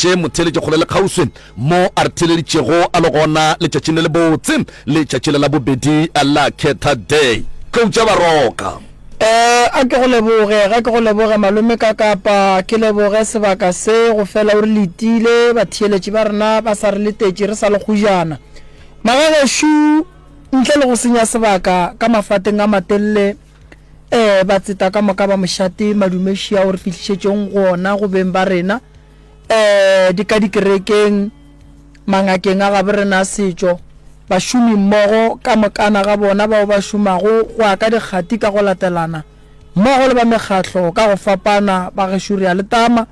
Tše motheeletši kgole le kgauswi mo a re theeleditšego a le gona letšatšing le lebotse, letšatši le la bobedi la Khetha Day. Tlou tša Baroka. Eh, a ke go leboge, ga ke go leboge malome ka kapa ke leboge sebaka se go fela o re letile, batheeletši ba rena ba sa re letetše re sa le kgojana. Magagešo, ntle le go senya sebaka ka mafateng a matelele, eh, batseta ka moka ba mošate madumeši ao re fihlišetšeng go ona go beng ba rena, eh, di ka dikerekeng, mangakeng a gabo rena a setšo, bašomi mmogo ka mokana ga bona bao ba šomago go ya ka dikgati ka go latelana, mmogo le ba mekgatlo ka go fapana, ba gešo re a le tama.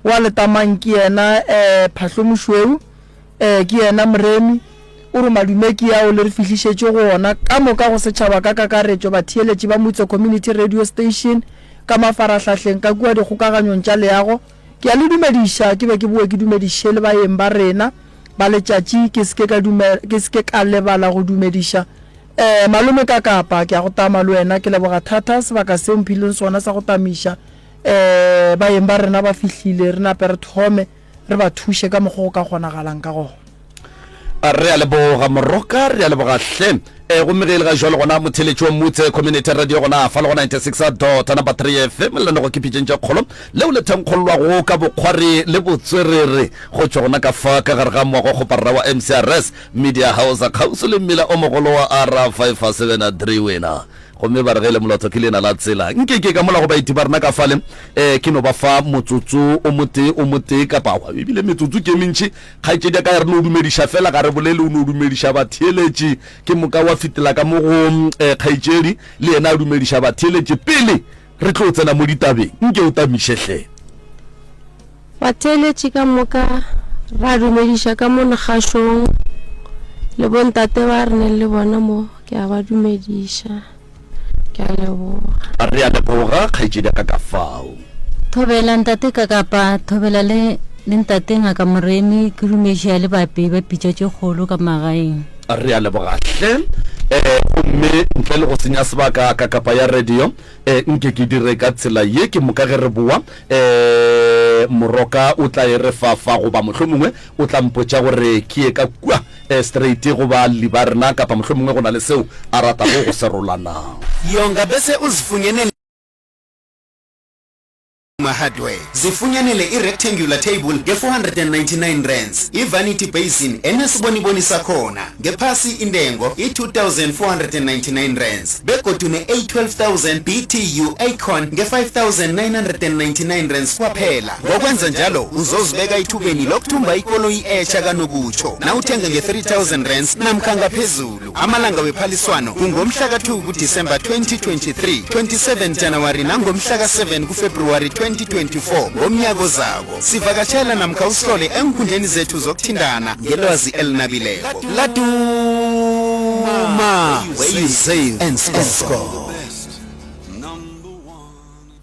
Wa le tamang ke yena eh, Phahlomošweu, eh, ke yena Moremi, o re madume ke ao le re fihlišetše go ona ka moka go setšhaba ka kakaretšo, batheeletši ba Mutse Community Radio Station ka mafarahlahleng ka kua dikgokaganyong tša leago, Ke a le dumediša, ke be ke boe ke dumediše le baeng ba rena ba letšatši, ke se ke ka dume, ke se ke ka lebala go dumediša eh, malome ka Kapa, ke a go tama le wena, ke leboga thata sebaka se o mphileng sona sa go tamiša eh, baeng ba rena ba fihlile, re nape re thome re ba thuše ka mokgwa go ka kgonagalang ka gona. Re a leboga Moroka, re a leboga hle. E, gomme ge e le ga jwale gona motheletši wa Mmutse Community Radio gona fa le go 96 dot number 3 FM lenanego ke Pitšeng tša Kgolo leo le thankgollwago ka bokgwari le botswerere go tšwa gona ka fa ka gare ga moago kgoparara wa MCRS Media House kgauswi le mmila o mogolo wa R573 wena. Gomme ba re ge e le molotho ke leina la tsela. Nke ke ka mola go baeti ba rena ka fale, um ke no ba fa motsotso o motee o motee kapa ebile metsotso ke e mentši. Kgaetšedi ya ka ya re no dumediša fela ga re bolele, o no dumediša batheeletši. Ke moka wa fetela ka mo go um kgaetšedi, le yena a dumediša batheeletši pele re tlo tsena mo ditabeng. Nke o tamiše hle. Batheeletši ka moka ra dumediša ka mo legašong, le bontate ba re neng le bona mo, ke a ba dumediša. Ke a leboga. Re a leboga kgaetšedi ya ka ka fao. Thobela ntate Kakapa, thobela le le ntate Ngaka Moremi, ke dumeša le baapei ba pitša tše kgolo ka magaeng. Re a leboga hle. Eh, gomme ntle le go senya sebaka Kakapa ya radio, eh, nke ke dire ka tsela ye, ke moka ge re boa, eh, Moroka o tla e re fa fa, goba mohlomongwe o tla mpotša gore ke ye ka kua straight go balli ba rena kapa mohlomongwe go na le seo a ratago go se rola na. Yonga bese uzifunyenele Hardware zifunyanele i-rectangular table nge-499 rands, i-vanity basin enesiboniboni sakhona ngephasi intengo i-2499 rands begodu ne-A12000 BTU aircon nge-5999 rands kwaphela. Ngokwenza njalo uzozibeka ethubeni lokuthumba ikoloyi etjha kanokutjho nawuthenga nge-3000 rands namkha ngaphezulu. Amalanga wephaliswano kungomhla ka-2 kuDisemba 2023, 27 Januwari nangomhla ka-7 kuFebruwari 2024 ngomnyaka ozako. Sivakatjhela namkha usihlole eenkundleni zethu zokuthintana ngelwazi elinabileko. Laduma! Where you save and score.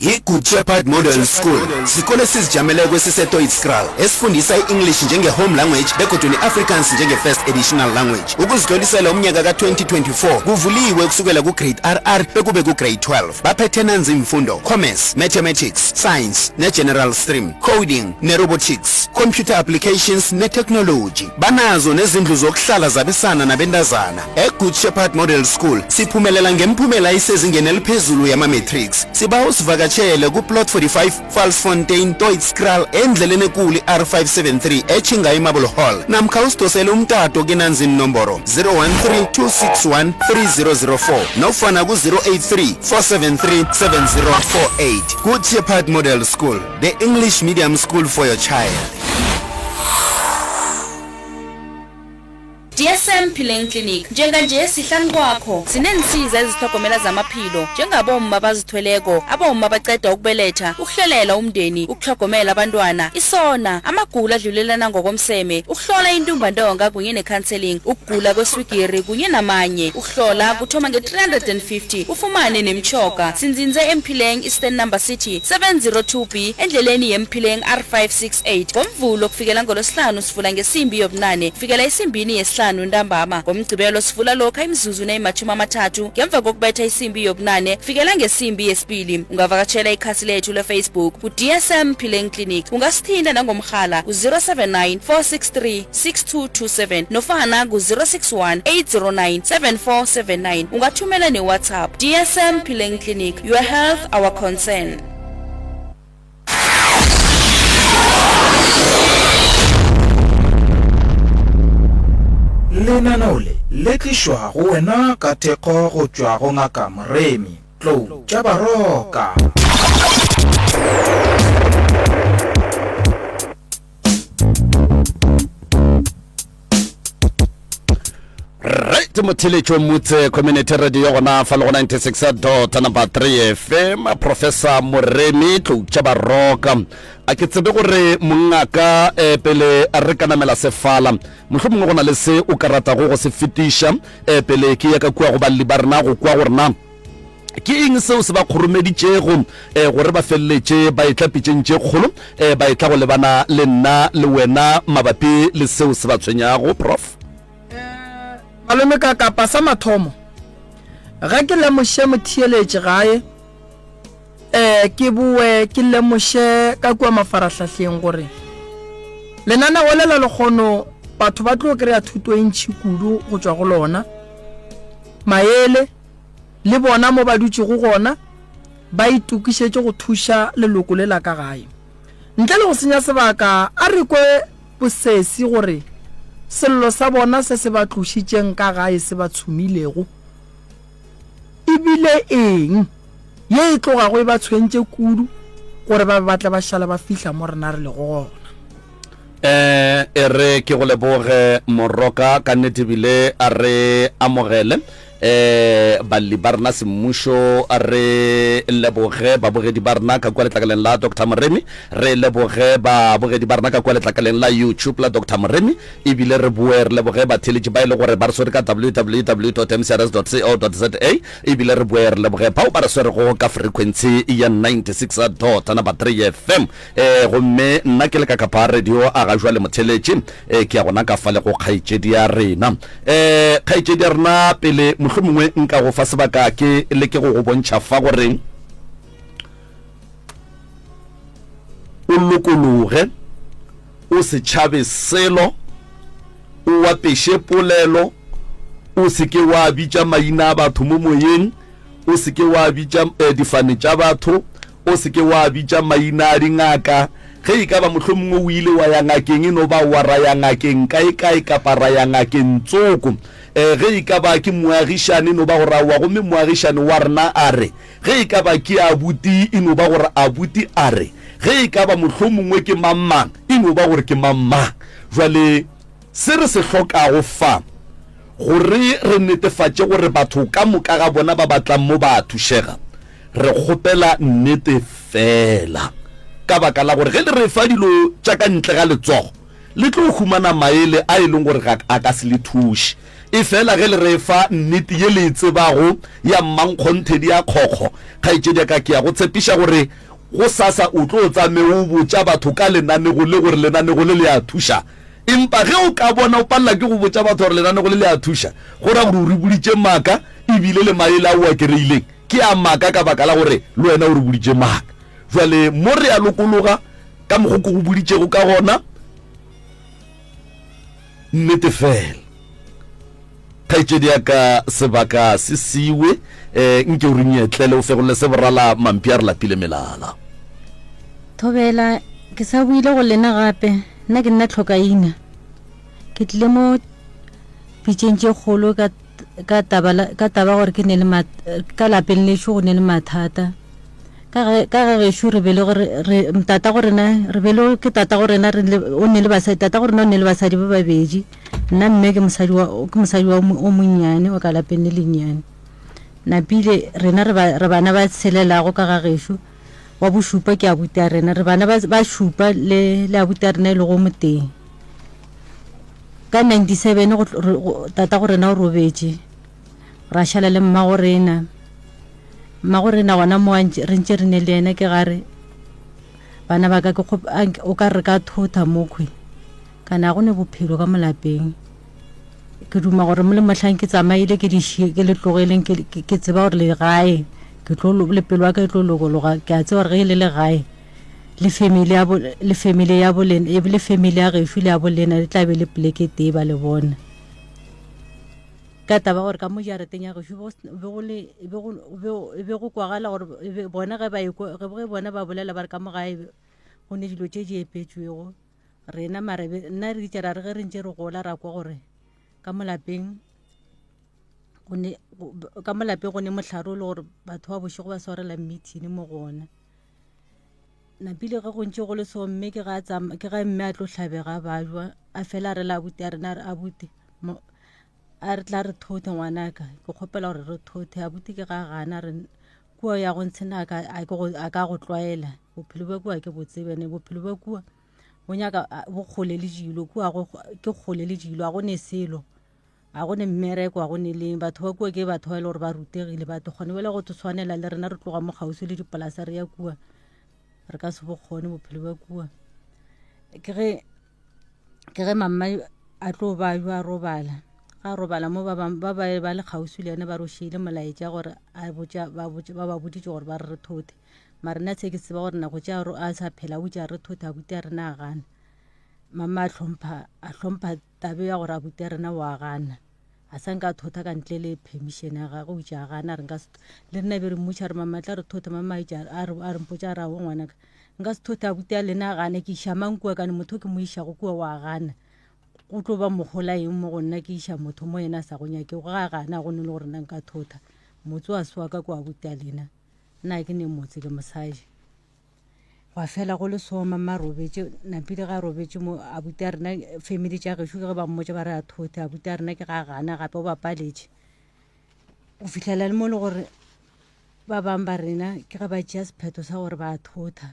I-Good Shepherd Model School sikolo esizijameleko esiseToitskraal esifundisa i-English njenge-home language begodu ne-Afrikaans njenge-first additional language. Ukuzitlolisela umnyaka ka-2024 kuvuliwe kusukela ku-Grade RR bekube ku-Grade 12. Baphethe nanzi iimfundo, Commerce, Mathematics, Science ne-General Stream, Coding ne-Robotics, Computer Applications ne-Technology. Banazo nezindlu zokuhlala zabesana nabentazana. E-Good Shepherd Model School siphumelela ngemphumela isezingeni eliphezulu yama-matrics. Sibawa usivakatjhele ku-Plot 45, Valsfontein, Toitskraal endleleni ekulu i-R573 etjhinga eMarble Hall namkha usidosele umtato kinanzi iinomboro 013 261 3004 nofana ku-083 473 7048. Good Shepherd Model School, the English medium school for your child. DSM Phileng Clinic njenganje sihlanu kwakho sineensiza ezitlhogomela zamaphilo njengabomma abazithweleko abomma abaceda ukubeletha ukuhlelela umndeni ukutlhogomela abantwana isona amagulo adlulelana ngokomseme ukuhlola intumbantonga kunye ne-counseling ukugula kweswigiri kunye namanye ukuhlola kuthoma nge-350 ufumane nemtjhoga sinzinze emphileng eastern number city 702b endleleni yemphileng R568 ngomvulo kufikela ngolwesihlanu sivula ngesimbi yobunane kufikela esimbini yesihlanu. lesihlanu ntambama. Ngomgcibelo sivula lokha imizuzu neyimatjhumi amathathu ngemva kokubetha isimbi yobunane kufikela ngesimbi yesibili. Ungavakatjhela ikhasi lethu lefacebook ku-DSM Phileng Clinic. Ungasithinta nangomrhala ku-079 463 6227 nofana ku-061 809 7479. Ungathumela ne-WhatsApp. DSM Phileng Clinic, your health our concern. Lenaneo le le tlišwa go wena ka thekgo go tšwa go Ngaka Moremi Tlou tša Baroka. Right motheletšo motse community radio gona fa le go 96 dot number 3 fm professor Moremi Tloutša Baroka a ke tsebe gore mongaka eh, pele re ka namela sefala mohlomongwe go na le se o ka ratago go se fetiša eh, pele ke ya ka kua go balli ba rena go kwa gore na Ke eng seo se ba kgoromeditšego um gore ba feleletše ba etla pitšeng tše kgolo, um ba etla go lebana le nna le wena mabapi le seo se ba tshwenyago, Prof? Malome ka kapa sa mathomo ge ke lemoše motheeletši gae um ke boe ke lemoše ka kua mafarahlahleng gore lenaneo le la lekgono batho ba tlo kry-a thuto e ntšhi kudu go tšwa go lona maele Le bona mo ba dutšego gona ba itokišetše go thuša leloko le la ka gae. Ntle le go senya sebaka, a re kwe bosesi gore sello sa bona se se ba tlošitšeng ka gae se ba tshumilego e bile eng, ye e tlogago e ba tshwentše kudu gore ba be ba tle ba šale ba fihla mo rena re lego gona. Eh, e re ke go leboge Moroka, ka nnete bile a re amogele eh balli ba rena semmušo, a re leboge babogedi ba rena ka kua letlakaleng la Doctor Moremi, re leboge babogedi ba rena ka kua letlakaleng la YouTube la Doctor Moremi, ebile re boe re leboge batheeletši ba e le gore ba re swere ka www.mcrs.co.za, ebile re boe re leboge bao ba re swerego ka frequency ya 96 dot number 3 FM. Ee, gomme nna ke le ka kapa radio a ga jwale motheletše, ee, ke ya gona ka fa le go kgaetšedi ya rena. Ee, kgaetšedi ya rena, pele mohlomongwe nka go fa sebaka ke leke go go bontšha fa gore o lokologe, o se tšhabe selo, o apeše polelo, o se ke wa bitša maina a batho mo moyeng, O se ke wa bitša difane tša batho, o se ke wa bitša maina a dingaka. Ge e ka ba mohlomongwe o ile wa ya ngakeng, e no ba wa ra ya ngakeng kae-kae kapa ra ya ngakeng tsoko. Ge e ka ba ke moagišane, e no ba gore aowa, gomme moagišane wa rena a re. Ge e ka ba ke abuti, e no ba gore abuti a re. Ge e ka ba mohlomongwe ke mang-mang, e no ba gore ke mang-mang. Bjale se re se hlokago fa, Gore re netefatše gore batho ka moka ga bona ba ba tlang mo ba a thušega, re kgopela nnete feela. Ka baka la gore ge le re fa dilo tša ka ntle ga letsogo, le tlo humana maele a e leng gore ga a ka se le thuše. Efela ge le re fa nnete ye le e tsebago ya mmankgonthe di a kgokgo, kgaetšedi ya ka, ke a go tshepiša gore gosasa o tlo tsame o botša batho ka lenanego le gore lenanego le le a thuša. Empa ge o ka bona o palela ke go botša batho gore lenanego le le a thuša, go ra gore o re boditše maaka, e bile le maele ao o a kereileng ke a maaka ka baka la gore le wena o re boditše maaka. Bjale mo re a lokologa ka mokgo ke go boditšego ka gona, nnete feela. Kgaetšedi ya ka, sebaka se siwe, eh, nke o re nyetlele o fegolle se borala mampi a re lapile melala. Thobela, ke sa boile go lena gape, nna ke nna Tlhokaina. Ke tlile mo pitšeng tše kgolo ka, ka taba, ka taba gore ke ne le mat, ka lapeng lešo go ne le mathata. Ka ge, ka ge gešo re bele gore re, tata go rena, re bele ke tata go rena, re le, o ne le basadi, tata go rena o ne le basadi ba babedi. Nna mme ke mosadi wa, ke mosadi wa o monnyane wa ka lapeng le lennyane. Napile rena re ba, re bana ba tshelelago ka ga gešo, wa bošupa ke abuti a rena, re bana ba, ba šupa le, le abuti a rena e lego moteng. Ka 97 go, re, go, tata go rena o robetše, ra šala le mmago rena. Mmago rena gona mo a ntše, re ntše re ne le yena ke gare bana ba ka ke kgop, o ka re ka thotha mokhwi. Kana go ne bophelo ka mo lapeng. Ke duma gore mo le mohlang ke tsamaile ke di ke le tlogeleng ke ke tseba gore le gae ke tlo le pelo ya ka e tlo lokologa ke a tseba gore ge e le le gae le family ya bo le family ya bolena e le family ya gešo le ya bolena le tla be le poleke tee ba le bona ka taba gore ka mo jarateng ya gešo be go le be go be go kwagala gore bona ge ba ge bona ba bolela ba re ka mo gae go ne dilo tše di epetšwego Rena mara be nna re itše ra re ge re ntše re gola ra kwa gore ka mo lapeng go ne ka mo lapeng go ne mohlare o le gore batho ba bošego ba swarela meeting mo go ona. Napile ge go ntše go le so mme ke ga ke ga mme a tlo hlabega ba jwa a fela a re la abuti a rena a re abuti a re tla re thothe ngwanaka ke kgopela gore re thothe abuti ke ga gana re kua ya go ntshena a ka go tlwaela bophelo bja kua ke bo tsebe ne bophelo bja kua bo nyaka bo kgole le dilo kua ke kgole le dilo a go ne selo a go ne mmereko a go ne leng batho ba kua ke batho ba e le gore ba rutegile batho kgone bele go tshwanela le rena re tloga mo kgauswi le dipolasa re ya kua re ka se bo kgone bophelo bja kua ke ge ke ge mamma a tlo ba yo a robala ga a robala mo ba bangwe ba ba ba le kgauswi le yena ba rošile molaetša gore a botša ba botša ba ba boditše gore ba re re thothe mara nna se ke tseba gore nako tše a sa phela o itše a re thothe abuti a rena a gana mama a hlompha a hlompha tabe ya gore abuti a rena wa gana a sa nka thotha ka ntle le permission ya gagwe o itše a gana re nka le rena be re mmotša re mama tla re thothe mama itše a re a re mpotša a re aowa ngwanaka nka se thothe abuti a lena a gana ke iša mang kua kane motho ke mo išago kua wa gana go tlo ba mogola eng mo go nna ke iša motho mo yena a sa go nyake go ga gana go ne le gore nna nka thotha motse wa se wa ka kwa abuti a lena nna ke ne motse ke mosadi Gwa fela go le so mama a robetše napile ga a robetše mo abuti a rena family tša gešo ke ge ba mmotša ba re a thothe abuti a rena ke ga gana gape o ba paletše go fihlela le mo le gore ba bangwe ba rena ke ge ba tšea sephetho sa gore ba thotha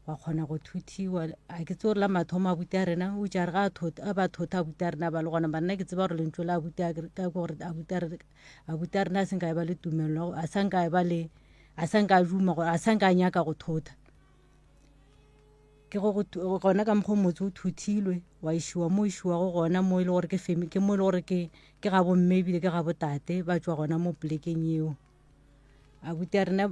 gwa kgona go thuthiwa a ke tse gore la mathomo abuti a rena o tša re ga a ba thotha abuti a rena ba le gona banna ke tseba gore lentšu la abuti ka gore abuti a rena a se nka e ba le tumelelo a sa nka e ba le a sa nka a duma gore a sa nka a nyaka go thotha ke go gona ka mokgwa motse o thuthilwe wa išiwa mo išiwago gona mo e le gore ke femi ke mo e le gore ke ke ga bomme ebile ke ga botate ba tšwa gona mo polekeng eo abuti a rena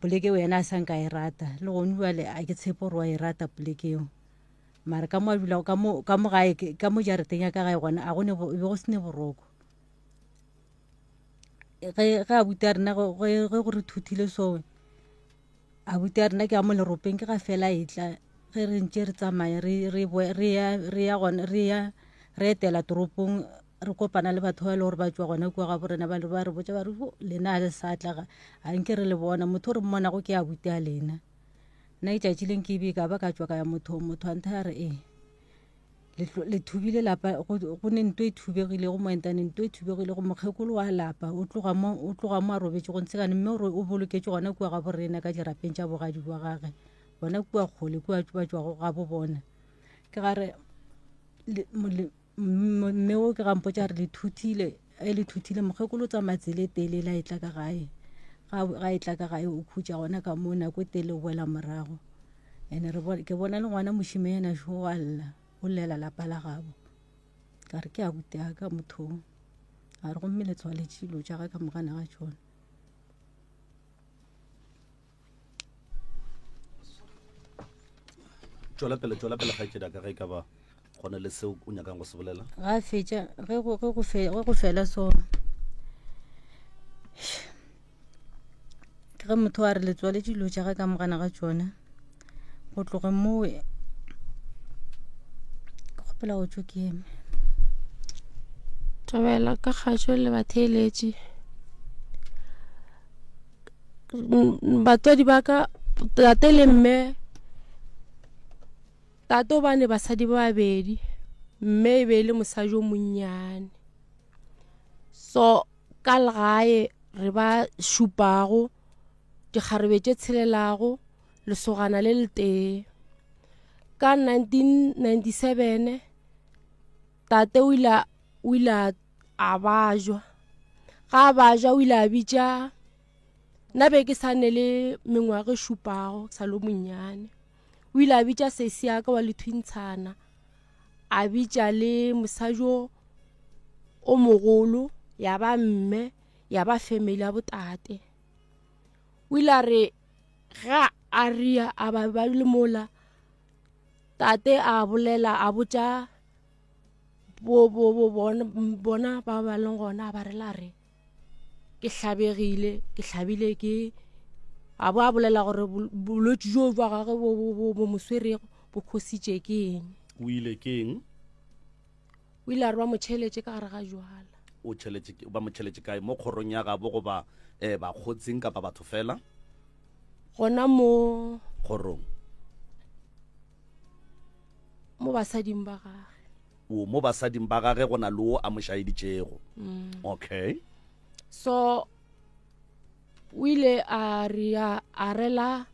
poleke eo yena a sa nka e rata le gone bjale a ke tshepe gore wa e rata poleke eo mara ka mo a dulago ka mo ka mo gae ka mo jareteng ya ka gae gona a go ne be go se ne boroko Ge ge abuti a rena ge go re thuthile so abuti a rena ke a mo leropeng ke ga fela e tla ge re ntše re tsamaya re re re ya re ya gona re ya re etela toropong re kopana le batho ba e le gore ba tšwa gona kua ga bo rena ba ba re botša ba re lena a le sa tla ga nke re le bona motho o re mmonago ke abuti a lena. Nna letšatši leng ke be ka ba ka tšwa ka ya mothong motho a nthaya a re ee. Le thubile lapa go ne nto e thubegilego mo entane nto e thubegilego mokgekolo wa lapa o tloga mo o tloga mo a robetše go ntshekane mme o boloketše gona kua ga borena ka dirapeng tša bogadi bwa gage gona kua kgole kua ba tšwago ga bo bona ke gare mme o ke gampotša re le thuthile e le thuthile mokgekolo o tsamaya tsele e telele a e tla ka gae ga e tla ka gae o khutša gona ka mo nako e telele o boela morago ene re ke bona le ngwana mošime yena šo a lla o llela lapa la gabo ka re ke a butea ka mothong a re gomme le tswaletše dilo tša ga ka mogana ga tšona tšwela pele tšwela pele kgaetšedi ka ge e ka ba gona le seo o nyakang go se bolela ga fetša ge go fela so Ke ge motho a re le tswaletše dilo tša ge ka mogana ga tšona go tloge mowe ke kgopela go tšo ke eme. Thobela ka kgašo le batheeletši. Batswadi ba ka tate le mme tate o bane basadi ba babedi mme e be e le mosadi o monnyane so Ka legae re ba šupago, dikgarebe tše tshelelago, lesogana le letee. Ka 1997 tate o ile o ile a bajwa. Ga a bajwa o ile a bitša nna be ke sa ne le mengwaga e šupago ke sa le monnyane. O ile a bitša sesi ya ka wa lethwintshana, a bitša le mosadi o. O mogolo ya ba mme ya ba family ya botate. O ile a re ge a ria a ba ba le mola tate a bolela a botša bo bo bo bona bona ba ba leng gona a ba rela re ke hlabegile ke hlabile ke a bo a bolela gore bolwetši jo jwa gagwe bo bo bo bo mo swerego bo khositše ke eng. O ile ke eng? O ile a re ba mo tšheletše ka gare ga jwala. O tšheletše ba mo tšheletše kae? Mo kgorong ya gabo goba um bakgotsing kapa batho fela? Gona mo kgorong. Mo basading ba gage. O mo basading ba gage go na le o a mo šaeditšego. Mm. Okay. So o ile a re a rela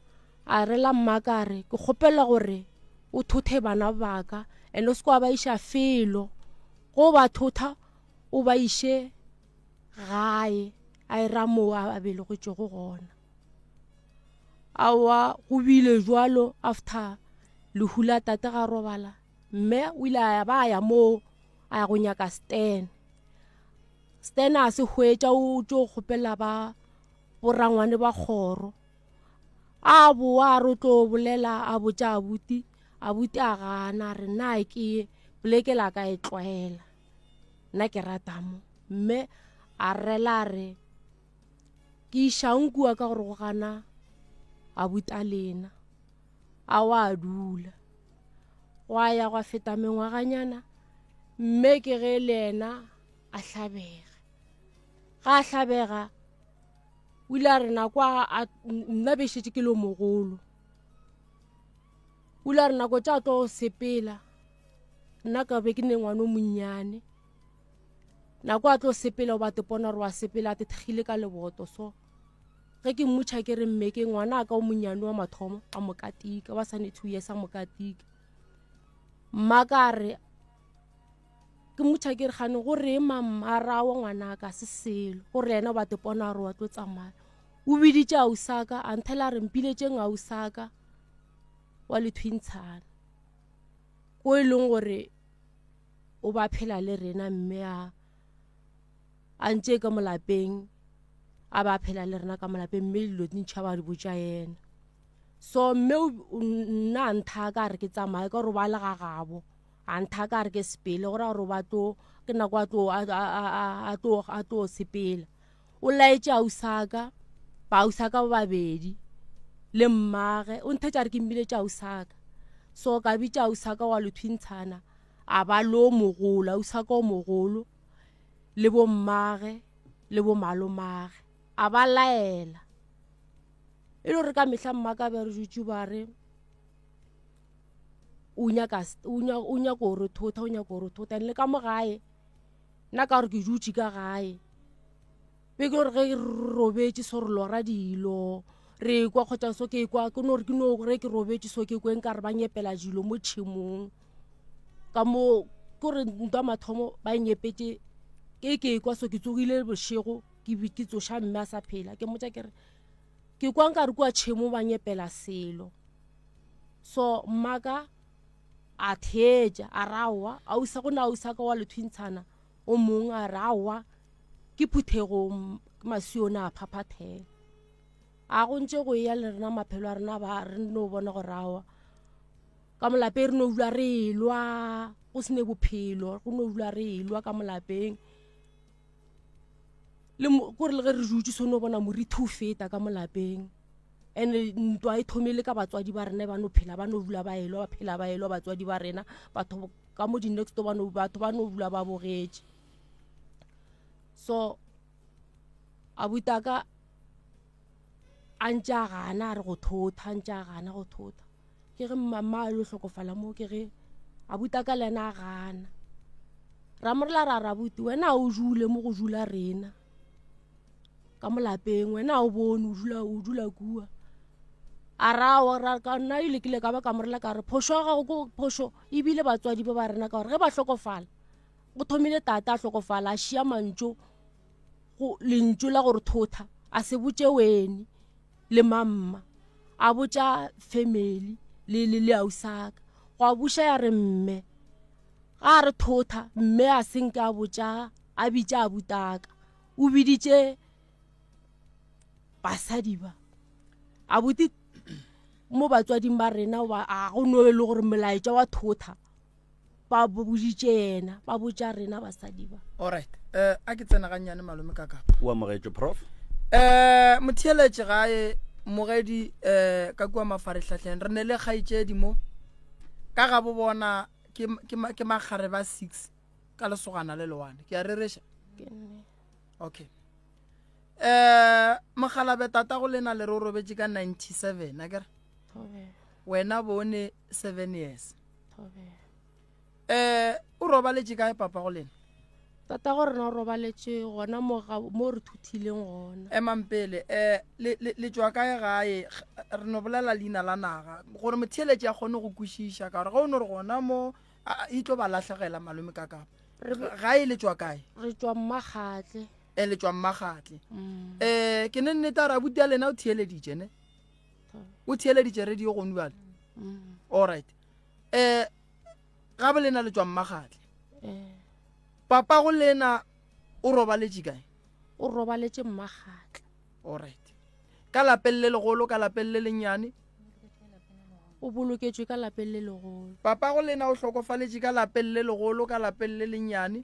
a rela mmaka a re ke kgopela gore o thothe bana baka and o se kwa ba iša felo go ba thotha o ba iše gae a e ra moo a belegetšego gona aowa go bile jwalo after lehu la tate ga robala mme o ile a ya ba ya moo a ya go nyaka stan Stan a se hwetša o tšo kgopela ba borangwane ba kgoro. A boa a re o tlo bolela a botša abuti, abuti a gana a re nna ke ye poleke la ka e tlwaela. Nna ke rata mo. Mme a rela a re ke išang kua ka gore go gana abuti a lena. A wa dula. Gwa ya gwa feta mengwaganyana mme ke ge le yena a hlabega ga a hlabega o ile a re nako a nna be šetše ke le mogolo o ile a re nako tša tlo sepela nna ka be ke ne ngwana o monnyane nako a tlo sepela o ba tepona gore wa sepela a tethegile ka leboto so ge ke mmotšha ke re mme ke ngwana a ka o monnyane wa mathomo a mo katika wa sane two years a mo katika mma ka re Ke mmotša ke re gane go reng mammarawa ngwanaka se selo gore yena o ba tepona gore wa tlo tsamaya. O biditše ausaka a nthela a re mpiletšeng ausaka wa lethwintshana ko e leng gore o ba phela le rena mme a a ntše ka molapeng a ba phela le rena ka molapeng mme dilo di ntšha ba di botša yena so mme nna a nthaka a re ke tsamaye ka gore ba le ga gabo A nthaka a re ke sepele, go ra gore ba tlo, ke nako a tlo, a tlo, a tlo sepela. O laetše ausaka, ba ausaka ba babedi le mmage, o nthetše a re ke mmiletše ausaka. So ka bitša ausaka wa lethwintshana, a ba lo mogolo, ausaka o mogolo le bo mmage le bo malomage, a ba laela. E le gore ka mehla mmaka be re dutše ba re o nyaka o nyaka go re thotha o nyaka go re thotha and le ka mo gae nna ka gore ke dutše ka gae be ke gore ge re robetše so re lora dilo re kwa kgotsa so ke kwa ke no re ke no re ke robetše so ke kwe nka re ba nyepela dilo mo tšhemong ka mo ke gore ntwa mathomo ba nyepetše ke ke kwa so ke tsogile bošego ke ke tsoša mme a sa phela ke mmotša ke re ke kwa nka re kua tšhemo ba nyepela selo So mmaka a theetša a re aowa ausa go na ausa ka wa lethwintshana o mongwe a re aowa ke phuthegong ke masione a phaphathela a go ntše go eya le rena maphelo a rena ba re no bona gore aowa ka molapeng re no dula re elwa go se ne bophelo go no dula re elwa ka molapeng le kore le ge re dutše so no bona morithi o feta ka molapeng And ntwa e thomile ka batswadi ba rena ba no phela ba no dula ba elwa ba phela ba elwa batswadi ba rena batho ka mo di-next ba no batho ba no dula ba bogetše so abutaka a ntše a gana a re go thotha a ntše a gana go thotha ke ge mama a yo hlokofala mo ke ge abutaka le ena a gana ra morela ra rabuti wena o dule mo go dula rena ka mo lapeng wena o bone o dula o dula kua a rawa ra ka nna ile kile ka ba ka morela ka re phošo ya gago ko phošo ebile batswadi ba ba rena ka gore ge ba hlokofala go thomile tate a hlokofala a šia mantšu go lentšu la gore thotha a se botše wene le mamma a botša family le le le ausaka go a buša ya re mme ga a re thotha mme a senke a botša. A bitša abutaka. O biditše basadi ba. Abuti mo batswading ba rena ba a go no e le gore molaetša wa thotha ba boditše yena ba botša rena basadi ba. Alright. Eh a ke tsena gannyane malome ka kapa. O amogetšwe prof. Eh motheeletše gae mogedi eh ka kua mafarehlahleng re ne le kgaetšedi mo ka ga bo bona ke ke ke makgare ba 6 ka lesogana le lewane ke a rereša okay eh mogalabe tata go lena le re o robetše ka 97 a kere wena bone 7 years eh o robaletše kae papa go lena tata go rena o robaletše gona mo mo re thuthileng gona emang pele um le, le, le tšwa kae gae re no bolela leina la naga gore motheeletši a kgone go kwešiša ka gore ge o no re gona mo e tlo ba lahlegela malome ka kapa gae le tšwa kae re tšwa mmakgatle e le tšwa mmakgatle um ke ne nnete a re abuti ya lena o theeleditše ne o theeleditše radio gone bjale mm. all right um ga bo lena le tšwa mmakgatle eh. papa go lena o robaletše kae o robaletše mmakgatle all right ka lapeng le legolo ka lapeng le lennyane o boloketšwe ka lapeng le legolo papa go lena o hlokofaletše ka lapeng le legolo ka lapeng le lennyane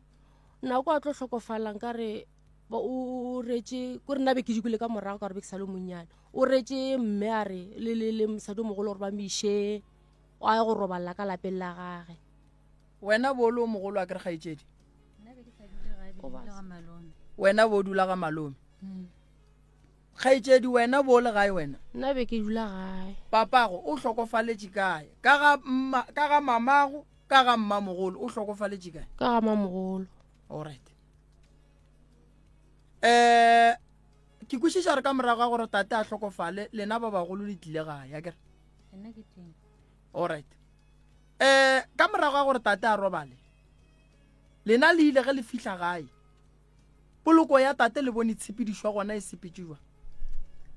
nako a tlo hlokofalang ka re o retše ko rena be ke dikole ka morago ka gore be ke sa le monnyane o retše mme a re le le le mosadi o mogolo gore ba mo iše a ye go roballa ka lapeng la gage wena bo le o mogolo a kere kgaetšedi wena bo dula ga malome mm. Kgaetšedi, wena bo le gae wena? Nna be ke dula gae. Papago o hlokofaletše kae? Ka ga mma, ka ga mamago, ka ga mmamogolo, o hlokofaletše kae? Ka ga mamogolo. Alright. Eh, ke kwešiša re ka morago ga gore tate a hlokofale, lena ba bagolo le tlile gae, akere? Nna ke teng. Alright. Eh, ka morago ga gore tate a robale, lena le ile ge le fihla gae, Poloko ya tate le bone tshepedišo ya gona e sepetše jwang?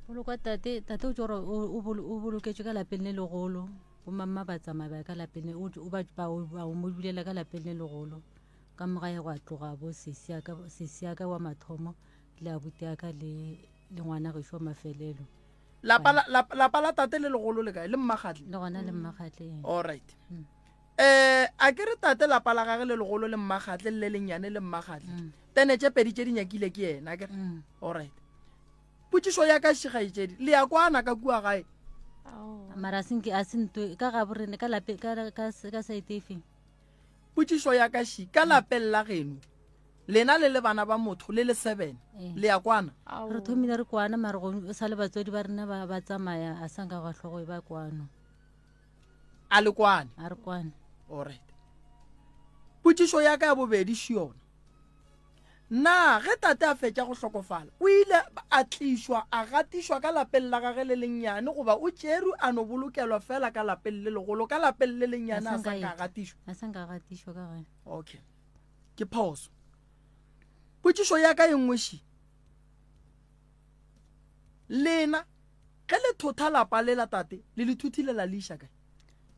Poloko ya tate, tate o tšo gore o boloketšwe ka lapeng le legolo, bomamma ba tsamaya ba ya ka lapeng le, o ba ba ba mo dulela ka lapeng le legolo. Ka mo gae gwa tloga bo sesi ya ka, sesi ya ka wa mathomo le abuti ya ka le le ngwana gešo wa mafelelo. Lapa la, lapa, lapa la tate le legolo le kae? Le Mmakgatle? Le gona le Mmakgatle. Ee. All right. Mm. Eh, a ke re tate lapa la gage le legolo le Mmakgatle le le lennyane le Mmakgatle. Mm. Tene tše pedi tše di nyakile ke yena, ke re. Mm. All right. Potšišo ya ka šigaetšedi, le ya kwana ka kua gae? Mara a se a se nto ka ga borene ka lape ka ka ka saete efe? Potšišo ya ka ši, ka lapeng la geno lena le le bana ba motho le le seven eh. le ya kwana? Re thomile re kwana mara go sa le batswadi ba rena ba ba tsamaya a sanka gwa hlogo e ba kwano. A le kwane? A re kwane. Alright. Potšišo ya ka ya bobedi še yona. Na ge tate a fetša go hlokofala, o ile a tlišwa a gatišwa ka lapeng la gage le lennyane goba o tšerwe a no bolokelwa fela ka lapeng le legolo, ka lapeng le lennyane a sa ka a gatišwa? A sa nka a gatišwa ka gae. Okay. Ke phoso. Potšišo ya ka e nngwe še. Lena Ge le thotha lapa le la tate, le le thuthile la le iša kae?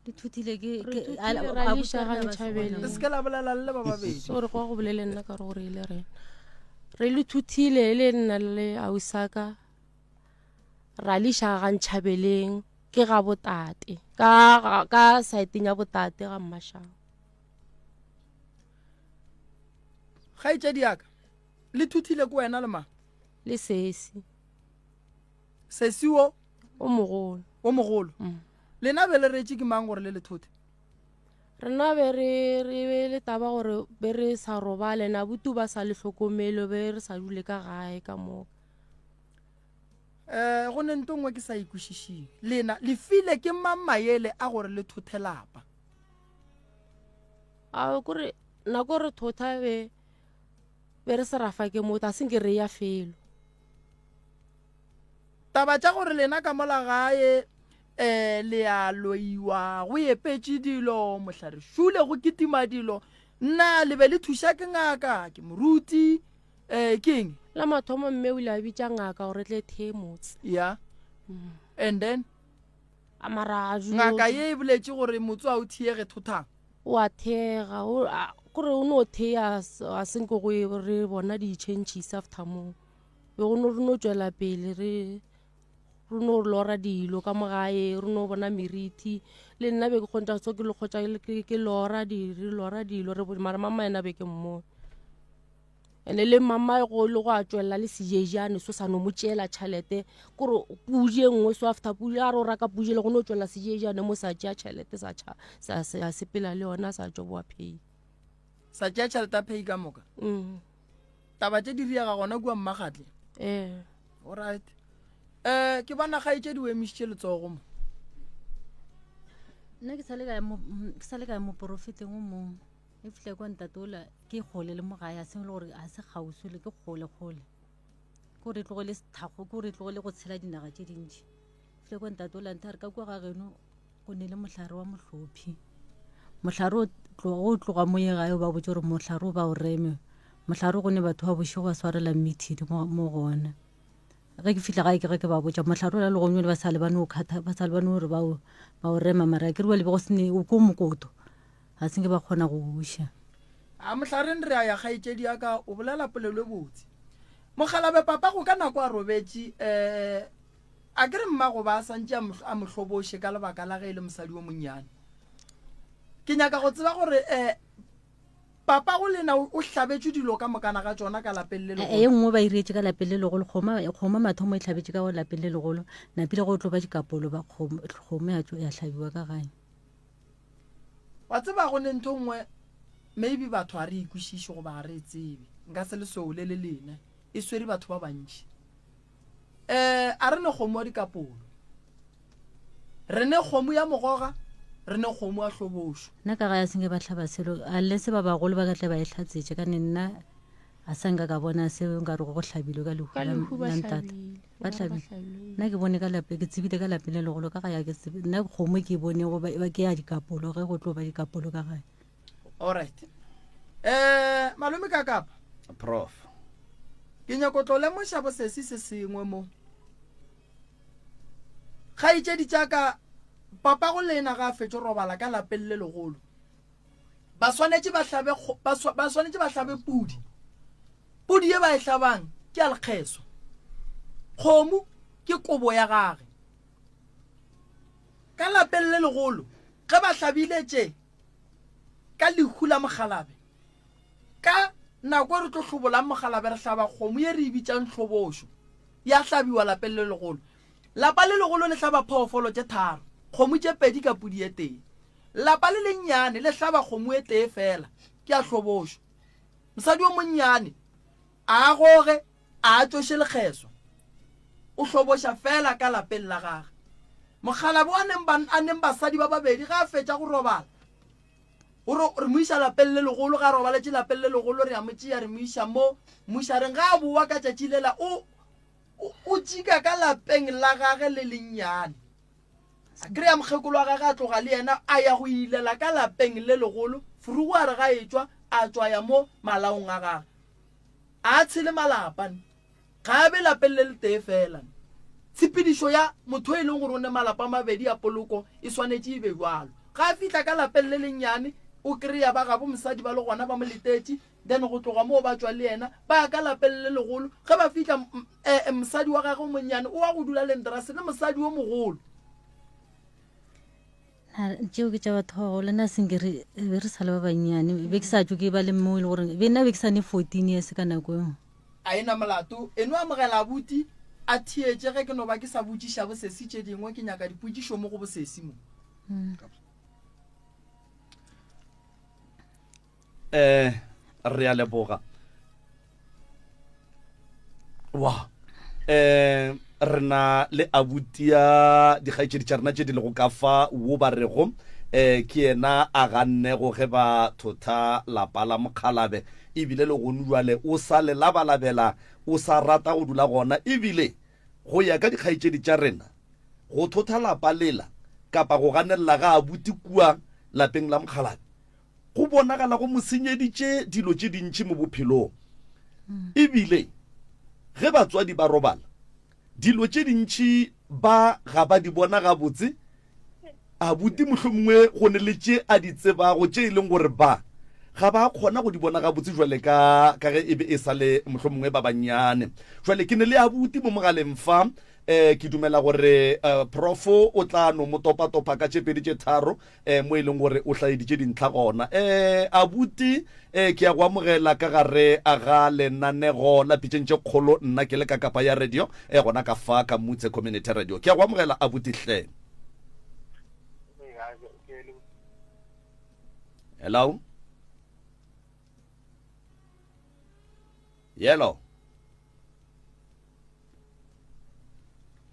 Le thuthile ke Re thuthile ra le iša ga Ntšhabeleng. Le se ke la bolela le le ba babedi. Sorry, kwa go bolele nna ka gore o reile rena. Re le thuthile e le nna le ausaka ra le iša ga Ntšhabeleng ke ga botate ka ka saeteng ya botate ga Mmašao. Kgaetšedi ya ka, le thuthile ke wena le mang? Le sesi. Sesi wo? O mogolo. O mogolo. Mm. Lena be le retše ke mang gore le le thothe? Rena be re re be le taba gore be re sa robale na butu ba sa le hlokomele be re sa dule ka gae ka moka. Eh go ne nto nngwe ke sa ikwešišing. Lena le file ke mang maele a gore le thothe lapa? A kore nako re thotha be be re se ra fa ke motho a senke re ya felo. Taba tša gore lena ka mola gae um le a loiwa, go epetše dilo, mohlare šule go kitima dilo, na le be le thuša ke ngaka, ke moruti, um ke eng? La mathomo mme o ile a bitša ngaka gore tle thee motse. Ya. And then? A mara a Ngaka ye e boletše gore motse a o thiege thothang. O a thega, o a. Kore o no thea a se nke go e re bona di-changes after moo. Be go no re no tšwela pele re re no lora dilo ka mo gae, re no bona meriti. Le nna be ke kgontha so ke le kgotsa ke lora di re lora dilo re mara mama yena be ke mmone. Ene le mama go le go a tšwelela le sejejane so sa no mo tšeela tšhelete kore pudi e nngwe so after pudi a re o raka pudi le go no tšwelela sejejane mo sa tšea tšhelete sa tšha sa sa sepela le yona sa tšo boa pay. Sa tšea tšhelete ya pay ka moka? Mm. Taba tše di riega gona kua Mmagatle? Ee. Alright. Eh ke bona kgaetšedi o emišitše letsogo mo. Nna ke sa le ka ya mo ke sa le ka ya moporofeteng o mongwe. E fihla kwa ntate ola ke kgole le mo gae a seng le gore a se kgauswi le ke kgole kgole. Ke gore e tlogele sethago ke gore e tlogele go tshela dinaga tše dintši. Fihla kwa ntate ola ntha re ka kwa ga geno go ne le mohlare wa mohlophi. Mohlare o tloga o tloga mo ye gae o ba botse gore mohlare o ba o reme. Mohlare go ne batho ba bošego ba swarela meeting mo mo gona. Ge ke fihla gae ke ge ke ba botša mohlare ola le gongwe le ba sa le ba no khatha ba sa le ba no re ba o ba o rema mara ke re ba le be go sene o ko mokoto. Ga se nke ba kgona go buša. A mohlareng re a ya kgaetšedi ya ka o bolela polelo e botse. Mokgalabe papago ka nako a robetše um a ke re mmago ba a santše a mo hloboše ka lebaka la ge e le mosadi o monnyane. Ke nyaka go tseba gore um papago lena o hlabetšwe dilo ka mokana ga tšona ka lapeng le legolo. E nngwe ba iretše ka lapeng le legolo kgomo kgomo mathomo e hlabetše ka lapeng le legolo napile go tlo ba dikapolo ba kgomo kgomo ya hlabiwa ka gae. Wa tseba go ne ntho nngwe maybe batho ga re e kwešiše goba ga re e tsebe. Nka se le sole le lena. E swere batho ba bantši. Eh a re ne kgomo ya dikapolo. Re ne kgomo ya mogoga, re ne kgomo ya hlobošo. Nna ka gae a senke ba hlaba selo unless ba bagolo ba ka tle ba e hlatsetše ka ne nna a sa nka ka bona seo nka rego go hlabilwe ka lehu Ka lehu ba la ntate. hlabile. Ba hlabile. Nna ke bone ka lapeng, ke tsebile ka lapeng le legolo ka gae ke tsebe. Nna kgomo ke e bonego ba ba ke ya dikapolo ge go tlo ba dikapolo ka gae. Alright. Eh malome ka kapa. Prof. Ke nyako tlo lemoša bosesi se sengwe mo. Kgaetšedi tša ka papa go lena ga a fetše robala ka lapeng le legolo. Ba swanetše ba hlabe ba swanetše ba hlabe pudi. Pudi ye ba e hlabang ke ya lekgeso. Kgomo ke kobo ya gage. Ka lapeng le legolo ge ba hlabile tše ka lehu la mokgalabe, ka nako e re tlo hlobolang mokgalabe re hlaba kgomo ye re e bitšang hlobošo, ya hlabiwa lapeng le legolo. Lapa le legolo le hlaba phoofolo tše tharo, kgomo tše pedi ka pudi e tee. Lapa le lennyane le hlaba kgomo e tee fela, ke ya hlobošo. Mosadi o monnyane a a goge a a tšoše lekgeswa. O hloboša fela ka lapeng la gage. Mokgalabje wa neng ba, a neng basadi ba babedi ge a fetša go robala, o re, re mo iša lapeng le legolo, ge a robaletše lapeng le legolo re a mo tšea re mo iša mo mošareng. Ge a bowa ka tšatši lela o, o, o tšika ka lapeng la gage le lennyane. A kry-a mokgekolo wa gage a tloga le yena a ya go ilela ka lapeng le legolo. Furugu a re ga etšwa a tšwa ya mo malaong a gage. A a tshele malapa ne. Ga a be lapeng le letee fela ne. Tshepedišo ya motho e leng gore o ne malapa a mabedi a poloko e swanetše e be bjalo. Ga a fihla ka lapeng le lennyane o kry-a ba gabo mosadi ba le gona ba mo letetše Then go tloga moo ba tšwa le yena ba ya ka lapeng le legolo. Ge ba fihla, eh, mosadi wa gagwe o monnyane o wa go dula le Ndrase le mosadi o mogolo. Na, tšeo ke tša batho ba bagolo nna senke re be re sa le ba bannyane be ke sa tšo ke ba le mo e le gore be nna be ke sa ne 14 years ka nako eo A e na molato eno amogela abuti a theetše ge ke no ba ke sa botšiša bosesi tše dingwe ke nyaka dipotšišo mo go bosesi mo. Eh, re a leboga. Wa. Eh, re na le abuti ya dikgaetšedi tša rena tše di lego ka fa wo ba rego eh ke yena a gannego ge ba thotha lapa la mokgalabe ebile le gone jwale o sa le labalabela o sa rata go dula gona ebile go ya ka dikgaetšedi tša rena go thotha lapa lela kapa go ganelela ga abuti kua lapeng la mokgalabe Go bonagala go mo senyeditše dilo tše dintši mo bophelong. E bile ge batswadi ba robala, dilo tše dintši ba ga ba di bona gabotse. Abuti mohlomongwe go ne le tše a di tsebago tše e leng gore ba ga ba kgona go di bona gabotse jwale ka ka ge e be e sa le mohlomongwe ba bannyane. Jwale ke ne le abuti mo mogaleng fa, um ke dumela gore um profo o tla no mo topatopa ka tše pedi tše tharo um mo e leng gore o hlaeditše dintlha gona. Um abuti, um ke ya go amogela ka gare a ga lenanego la Pitšeng tše Kgolo, nna ke le ka Kapa ya Radio, um gona ka fa ka Mutse Community Radio. Ke ya go amogela abuti hle. Hello? Yellow.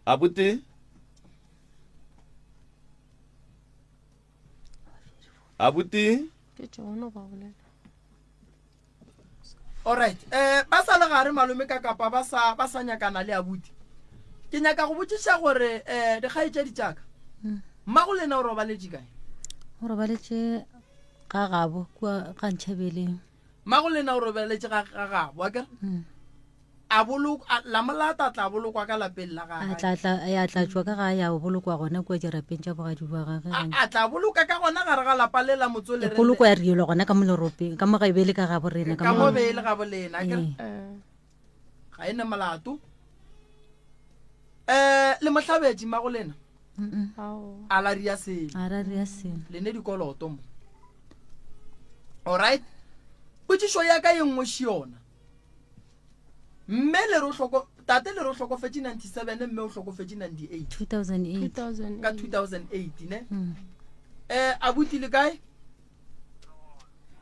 Abuti? Abuti? Ke tšona ba bolela. Alright. Eh ba sa le gare malome ka kapa ba sa ba sa nyakana le abuti. Ke nyaka go botšiša gore eh dikgaetšedi tša ka. Hmm. Mmago lena o robaletše kae? O robaletše ga gabo kua ga Ntšhabeleng. Mmago lena o robaletše ga ga gabo, akere? Hmm. A bolok a la molata a tla bolokwa ka lapeng la gagwe. A tla tla ya tla tšwa ka ga ya bolokwa gona kua dirapeng tša bogadi bwa gagwe. A, a tla boloka ka gona gare ga lapa le la motsolere. E poloko ya rielwa gona ka mo leropeng ka mo ga e be le ka gabo rena ka mo be e le gabo lena akere. Ga e ne molato. Eh le mohlabetši mmago lena. A la ria selo. A la ria selo. Le ne dikoloto mo. All right. Potšišo ya ka ye nngwe še yona. Mme le re o hloko tate le re o hlokofetše 97 mme o hlokofetše 98 2008 ka 2008 ne mm. eh abuti le kae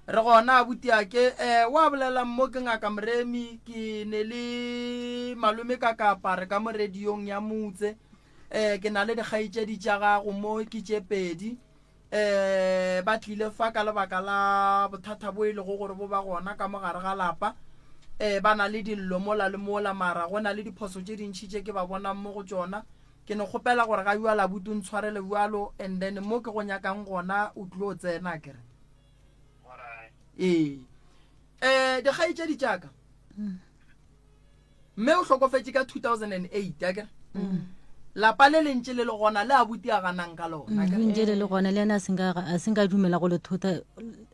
re gona abuti ake eh wa bolela mo ke ngaka moremi ke ne le malome ka kapa re ka mo radiong ya motse eh ke na le dikgaetšedi tša gago mo ke tše pedi um ba tlile fa ka lebaka la bothata bo e lego gore bo ba gona ka mo gare ga lapa um ba na le dillo mola le mola mara go na le diphoso tše dintšhi tše ke ba bonang mo go tšona ke no kgopela gore ga bjala abuti o ntshwarele bjalo and then mo ke go nyakang gona o tlilo tsena kere ee um dikgaetšedi tša ka Mme o hlokofetše ka 2008, akere? Mm. Lapa le le ntše le le gona le abuti a ganang ka lona. Mm, le ntše le le gona le yena a senka a senka dumela go le thota.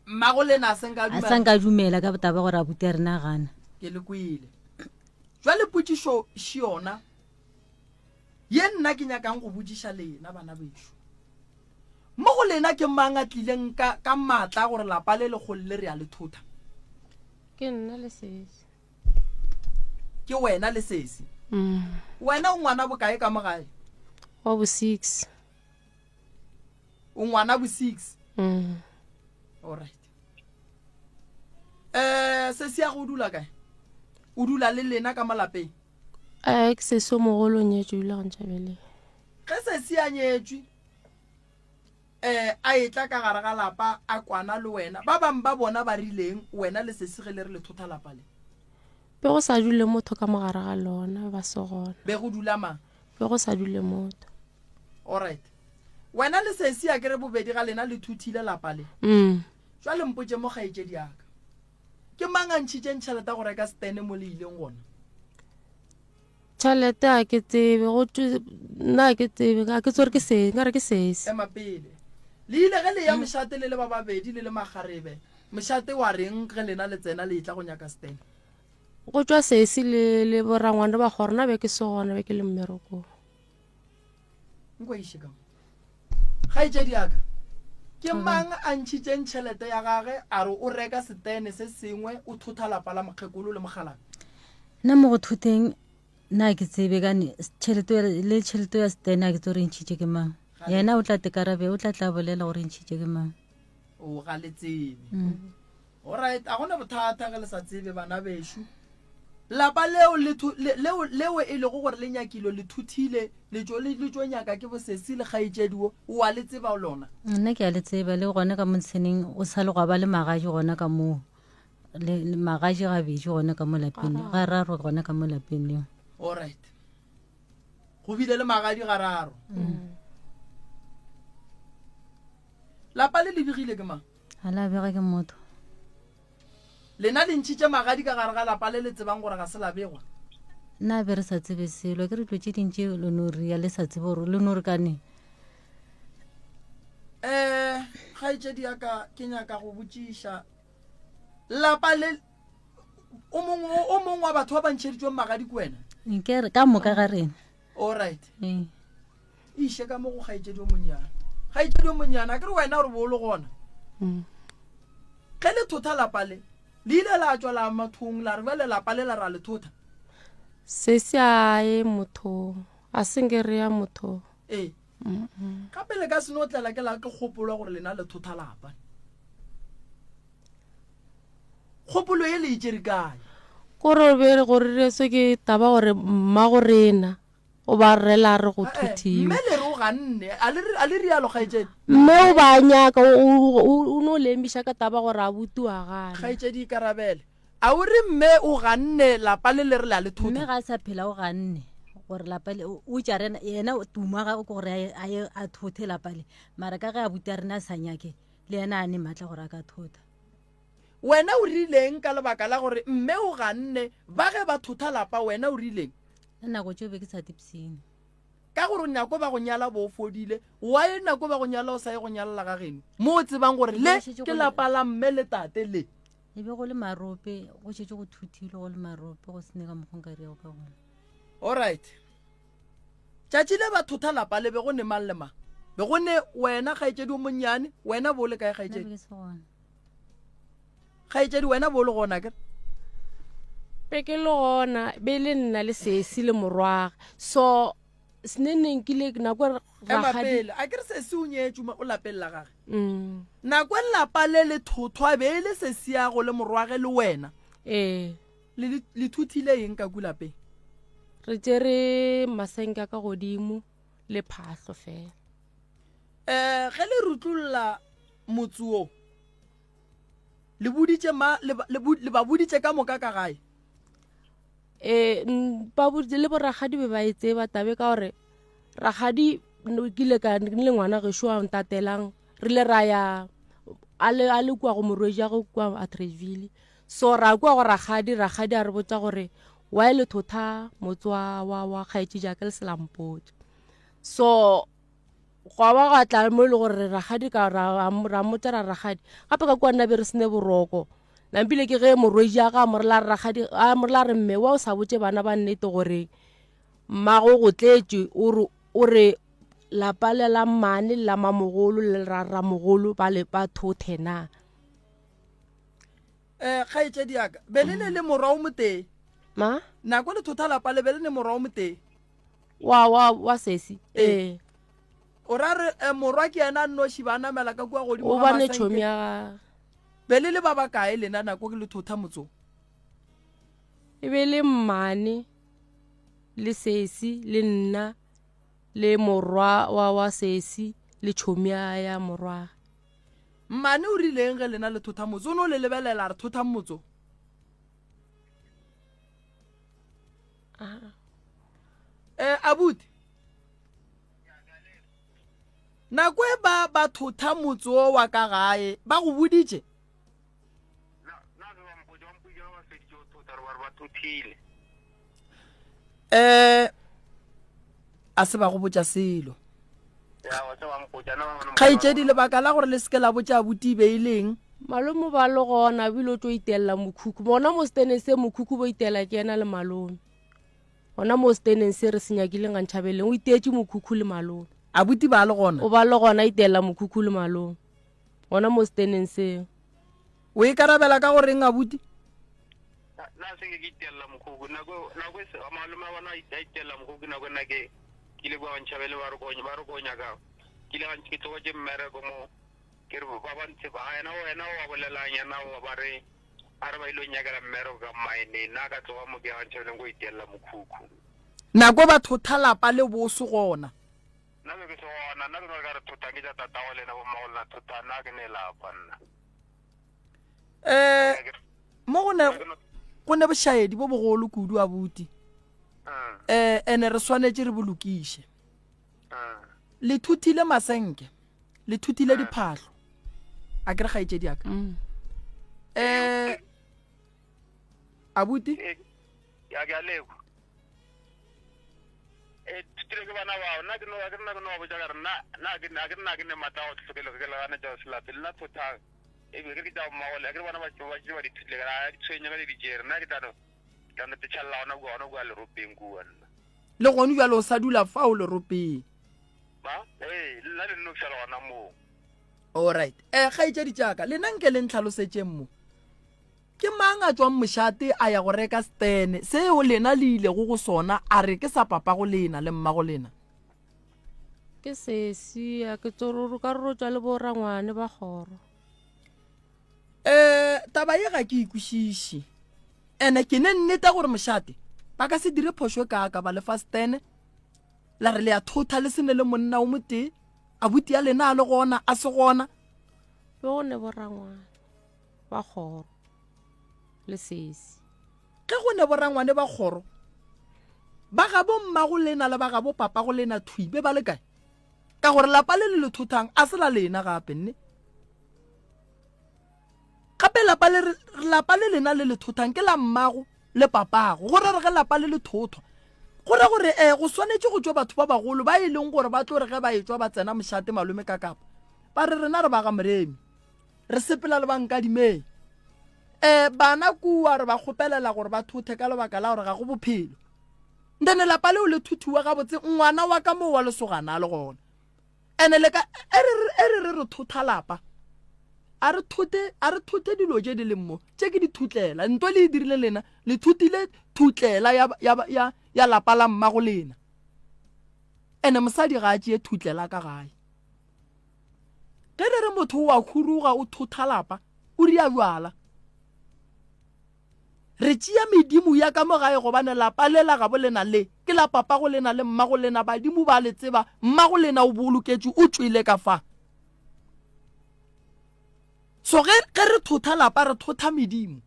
Mmago lena a senka dumela. A senka dumela ka taba gore abuti a rena gana. Ke le kwele. Jwale potšišo še yona ye nna ke nyakang go botšiša lena bana bešo. Mo go lena ke mang a tlileng ka ka maatla gore lapa le legolo le re a le thota? Ke nna le sesi. Ke wena le sesi. Mm. Wena o ngwana bokae ka mo gae? Wa bo 6. O ngwana bo 6? Mm. All right. Eh sesi ya go dula kae? O dula le lena ka mo lapeng? Eh ke sesi o mogolo o nyetšwe o dula go Ntšhabeleng. Ge sesi a nyetšwe Eh, a etla ka gare ga lapa, a kwana le wena. Ba bang ba bona ba rileng, wena le sesi ge le re le thotha lapa le? Be go sa dule motho ka mo gare ga lona, ba se gona. Be go dula mang? Be go sa dule motho. Alright. Wena le sesi a ke re bobedi ga lena le thuthile lapa le. Mm. Jwale mpotše mo kgaetšedi ya ka. Ke mang a ntšhitšeng tšhelete ya go reka setene mo le ileng gona? Tšhelete a ke tsebe, go thwe nna a ke tsebe, ga ke tsore ke se, nkare ke sesi. Ema pele. Le ile ge le ya mošate le le ba babedi le le makgarebe, mošate wa reng ge lena le tsena le etla go nyaka setene? Go tšwa sesi le le borangwane ba kgoro, nna be ke se gona, be ke le mmerekong. Nko iše ka mo. Kgaetšedi ya ka, ke mang a ntšhitšeng tšhelete ya gage a re o reka setene se sengwe o thotha lapa la mokgekolo le mokgalabje? Nna mo go thoteng nna a ke tsebe kane tšhelete le tšhelete ya setene a ke tse gore e ntšhitše ke mang. Yena o tla tekarabe o tla tla bolela gore e ntšhitše ke mang. O ga le tsebe. Mm. Alright, a gona bothata ge le sa tsebe bana bešo. Lapa leo le leo leo e lego gore le nyakilo le thuthile le tšo le tšo nyaka ke bosesi le kgaetšedi wo o a le tseba lona. Nna ke a le tseba le gona ka montsheneng o sa le gwa ba le magaji gona ka moo. Le, le magaji gabedi gona ka mo lapeng gararo gona ka mo lapeng leo. Alright. Go bile le magadi gararo. Mm. Lapa le le begile ke mang? Ga la bega ke motho. Lena le ntšhitše magadi ka gare ga lapa le le tsebang gore ga se la begwa. Nna be re sa tsebe selo, ke re dilo tše dintši le no ria le sa tsebe gore le no re ka neng. Um kgaetšedi ya ka ke nyaka go botšiša. Lapa le o mongwe o mongwe wa batho ba ba ntšheditsweng magadi ke wena? Nke re ka moka ga rena. All right. Ee. Iše ka mo go kgaetšedi o monnyane. Kgaetšedi o monnyane, a ke re wena gore bo o le gona. Ge le thotha lapa le, le ile la tšwa la mathong la re bjale lapa le la ra le thotha. Se se a ye mothong, a se nke re ya mothong. Ee. Gape le ka se no tlela ke la ke kgopolo gore lena le thotha lapa. Kgopolo ye le e tšere kae? Kore be re gore re se ke taba gore mma go rena o ba rela re go thothiwe. Mme le re o ganne, a le a le rialo kgaetšedi? Mme o ba nyaka o no le emiša ka taba gore abuti wa gana. Kgaetšedi ikarabele. A o re mme o ganne lapa le le re le a le thotha? Mme ga a sa phela o ganne gore lapa le o tša rena yena tumo wa gagwe ke gore a ye a thothe lapa le mara ka ge abuti a rena a sa nyake le yena a ne maatla gore a ka thotha. Wena o rileng ka lebaka la gore mme o ganne ba ge ba thotha lapa wena o rileng? Nna nako tšeo be ke sa tipsine. Ka gore nako ba go nyala bo o fodile why nako ba go nyala o sa ye go nyalela ga geno mo o tsebang gore le ke lapa la mme le tate le. E be go le marope, go šetše go thuthilwe go le marope, go se ne ka mokgwa nka riago ka gona. Alright. Tšatši le ba thotha lapa le be go ne mang le mang? Be go ne wena kgaetšedi o monnyane, wena bo le kae kgaetšedi? Nna be ke se gona. Kgaetšedi wena bo le gona ke? Be ke le gona, be le nna le sesi le morwage. So seneneng ke le nako e Ema rakgadi pele, a ke re sesi o nyetšwe o lapeng la gage. Mm. Nako e lapa le le thothwa be e le sesiago le morwage le wena. Ee. Le le thuthile eng ka ku lapeng? Re tšere masenke a ka godimo le phahlo fela. Eh, ge le rutlolla motse wo, le boditše ma le le ba boditše ka moka ka gae? Ee, ba boditše le borakgadi be ba e tseba tabe ka gore Rakgadi kile ka le ngwana gešo a ntatelang re ile ra ya a le a le kua go morwedi ya go kua Atteridgeville so ra kua go rakgadi rakgadi a re botša gore why le thotha motse wa wa wa kgaetšedi ya ka le se la mpotša so gwa ba gwa tla mo e le gore rakgadi ka ra ra mmotša ra rakgadi gape ka kua nna be re sene boroko nampile ke ge morwedi ya ga a mo rela rakgadi a mo rela re mme wa o sa botše bana ba nnete gore Mmago go tletše o re o re lapa le la mmane le la mamogolo le la ramogolo ba le ba thothe na? Eh, kgaetšedi ya ka, be le ne le morwa o motee. Ma? Nako le thotha lapa le be le ne morwa o motee. Wa wa wa sesi. Ee. O ra re eh, morwa ke yena a nnoši ba namela ka kua godimo O ga bane masenke. tšhomi ya gagwe. Be le le ba bakae lena nako ke le thotha motsong? E be le mmane. le sesi le nna le morwa wa wa sesi le tšhomi ya ya morwa. Mmane o rileng ge lena le thotha motse? O no le lebelela a re thothang motse o. Eh, abuti. Nako e ba ba thotha motse o wa ka gae, ba go boditše? Eh, a se ba go botša selo. Kgaetšedi, lebaka la gore le se ke la botša abuti e be e leng? Malome ba le gona bile o tlo itelela mokhukhu gona mo seteneng se mokhukhu bo itela ke yena le malome gona mo seteneng se re se nyakileng ga ntšhabeleng o iteetše mokhukhu le malome Abuti ba le gona? O ba le gona itelela mokhukhu le malome. Gona mo steneng seo. O ikarabela ka go reng abuti? Nna se ke ke itelela mokhukhu nako nako e malome a bona a itelela mokhukhu nako nna ke ke ile kwa ntšhabele ba re ko ba re ko nyaka ke ile ke tlogetše mmereko mo ke re ba ba ntshe ba yena wena wa bolelang yena wa ba re a re ba ile nyakela mmereko ka mmaeneng nna ka tloga mo ke ya ntšhabeleng ko itelela mokhukhu. Nako ba thotha lapa le boso gona. Nna be ke se gona, nna ke no re ka re thotang ke tša tatago lena bommago lena thotang, nna ke ne lapa nna. Eh, mo go ne go ne bošaedi bo bogolo kudu abuti. Eh, ene re swanetše re bo lokiše. Le thuthile masenke, le thuthile diphahlo. A ke re kgaetšedi ya ka. Eh, abuti. Ya ke a lekwa. E thutile ke bana bao nna ke no ke nna ke no ba botša ka re nna nna ke nna ke nna ke ne matla go hlokele ke le ganetša se lape le nna thothang. E be ke re ke tša mmago le, a ke re bona ba ba ba di thutile ka ra di tshwenya ka le di tšere. Nna ke tla no ke tla no tšhalla gona kua gona kua leropeng kua nna. Le gone bjale o sa dula fao leropeng. Ba? Ee, le nna le nno ke sa le gona moo. Alright. Eh kgaetšedi tša ka, lena nke le ntlhalosetšeng mo. Ke mang a tšwang mošate a ya go reka stene seo lena le ilego go sona a re ke sa papago lena le mmago lena? Ke sesi, a ke tsororo ka re tšwa le bo rangwane ba kgoro. Eh taba ye ga ke e kwešiše. Ene ke ne nneta gore mošate ba ka se dire phošo e kaaka ba lefa stene la re le ya thotha le se ne le monna o motee abuti ya lena a le gona a se gona. Be go ne bo rangwane ba kgoro le sesi. Ge go ne borangwane ba kgoro ba gabo mmago lena le ba gabo papago lena thwi be ba le kae? Ka gore lapa le le le thothang a se la lena gape nne. Gape lapa le lapa le lena le le thothang ke la mmago le papago. Go ra re ge lapa le le thothwa go ra gore eh go swanetše go tšwa batho ba bagolo ba e leng gore ba tlo re ge ba etšwa ba tsena mošate malome ka kapa ba re rena re ba ga Moremi re sepela le ba Nkadimeng. Eh bana kua re ba kgopelela gore ba thothe ka lebaka la gore ga go bophelo. Ntene lapa leo le thuthuwa gabotse ngwana wa ka moo wa lesogana a le gona. Ene le ka e re e re re re thotha lapa. A re thote a re thothe dilo tše di leng mo tše ke dithutlela nto le e dirile lena le thutile thutlela ya ya ya ya lapa la mmago lena. Ene mosadi ga a tšee thutlela ka gae. Ge re re motho o a huruga o thotha lapa o ria bjala. Re tšea medimo ya ka mo gae gobane lapa le la gabo lena le ke la papago lena le mmago lena, badimo ba le tseba, mmago lena o boloketšwe o tšwele ka fa. So ge ge re thotha lapa re thotha medimo.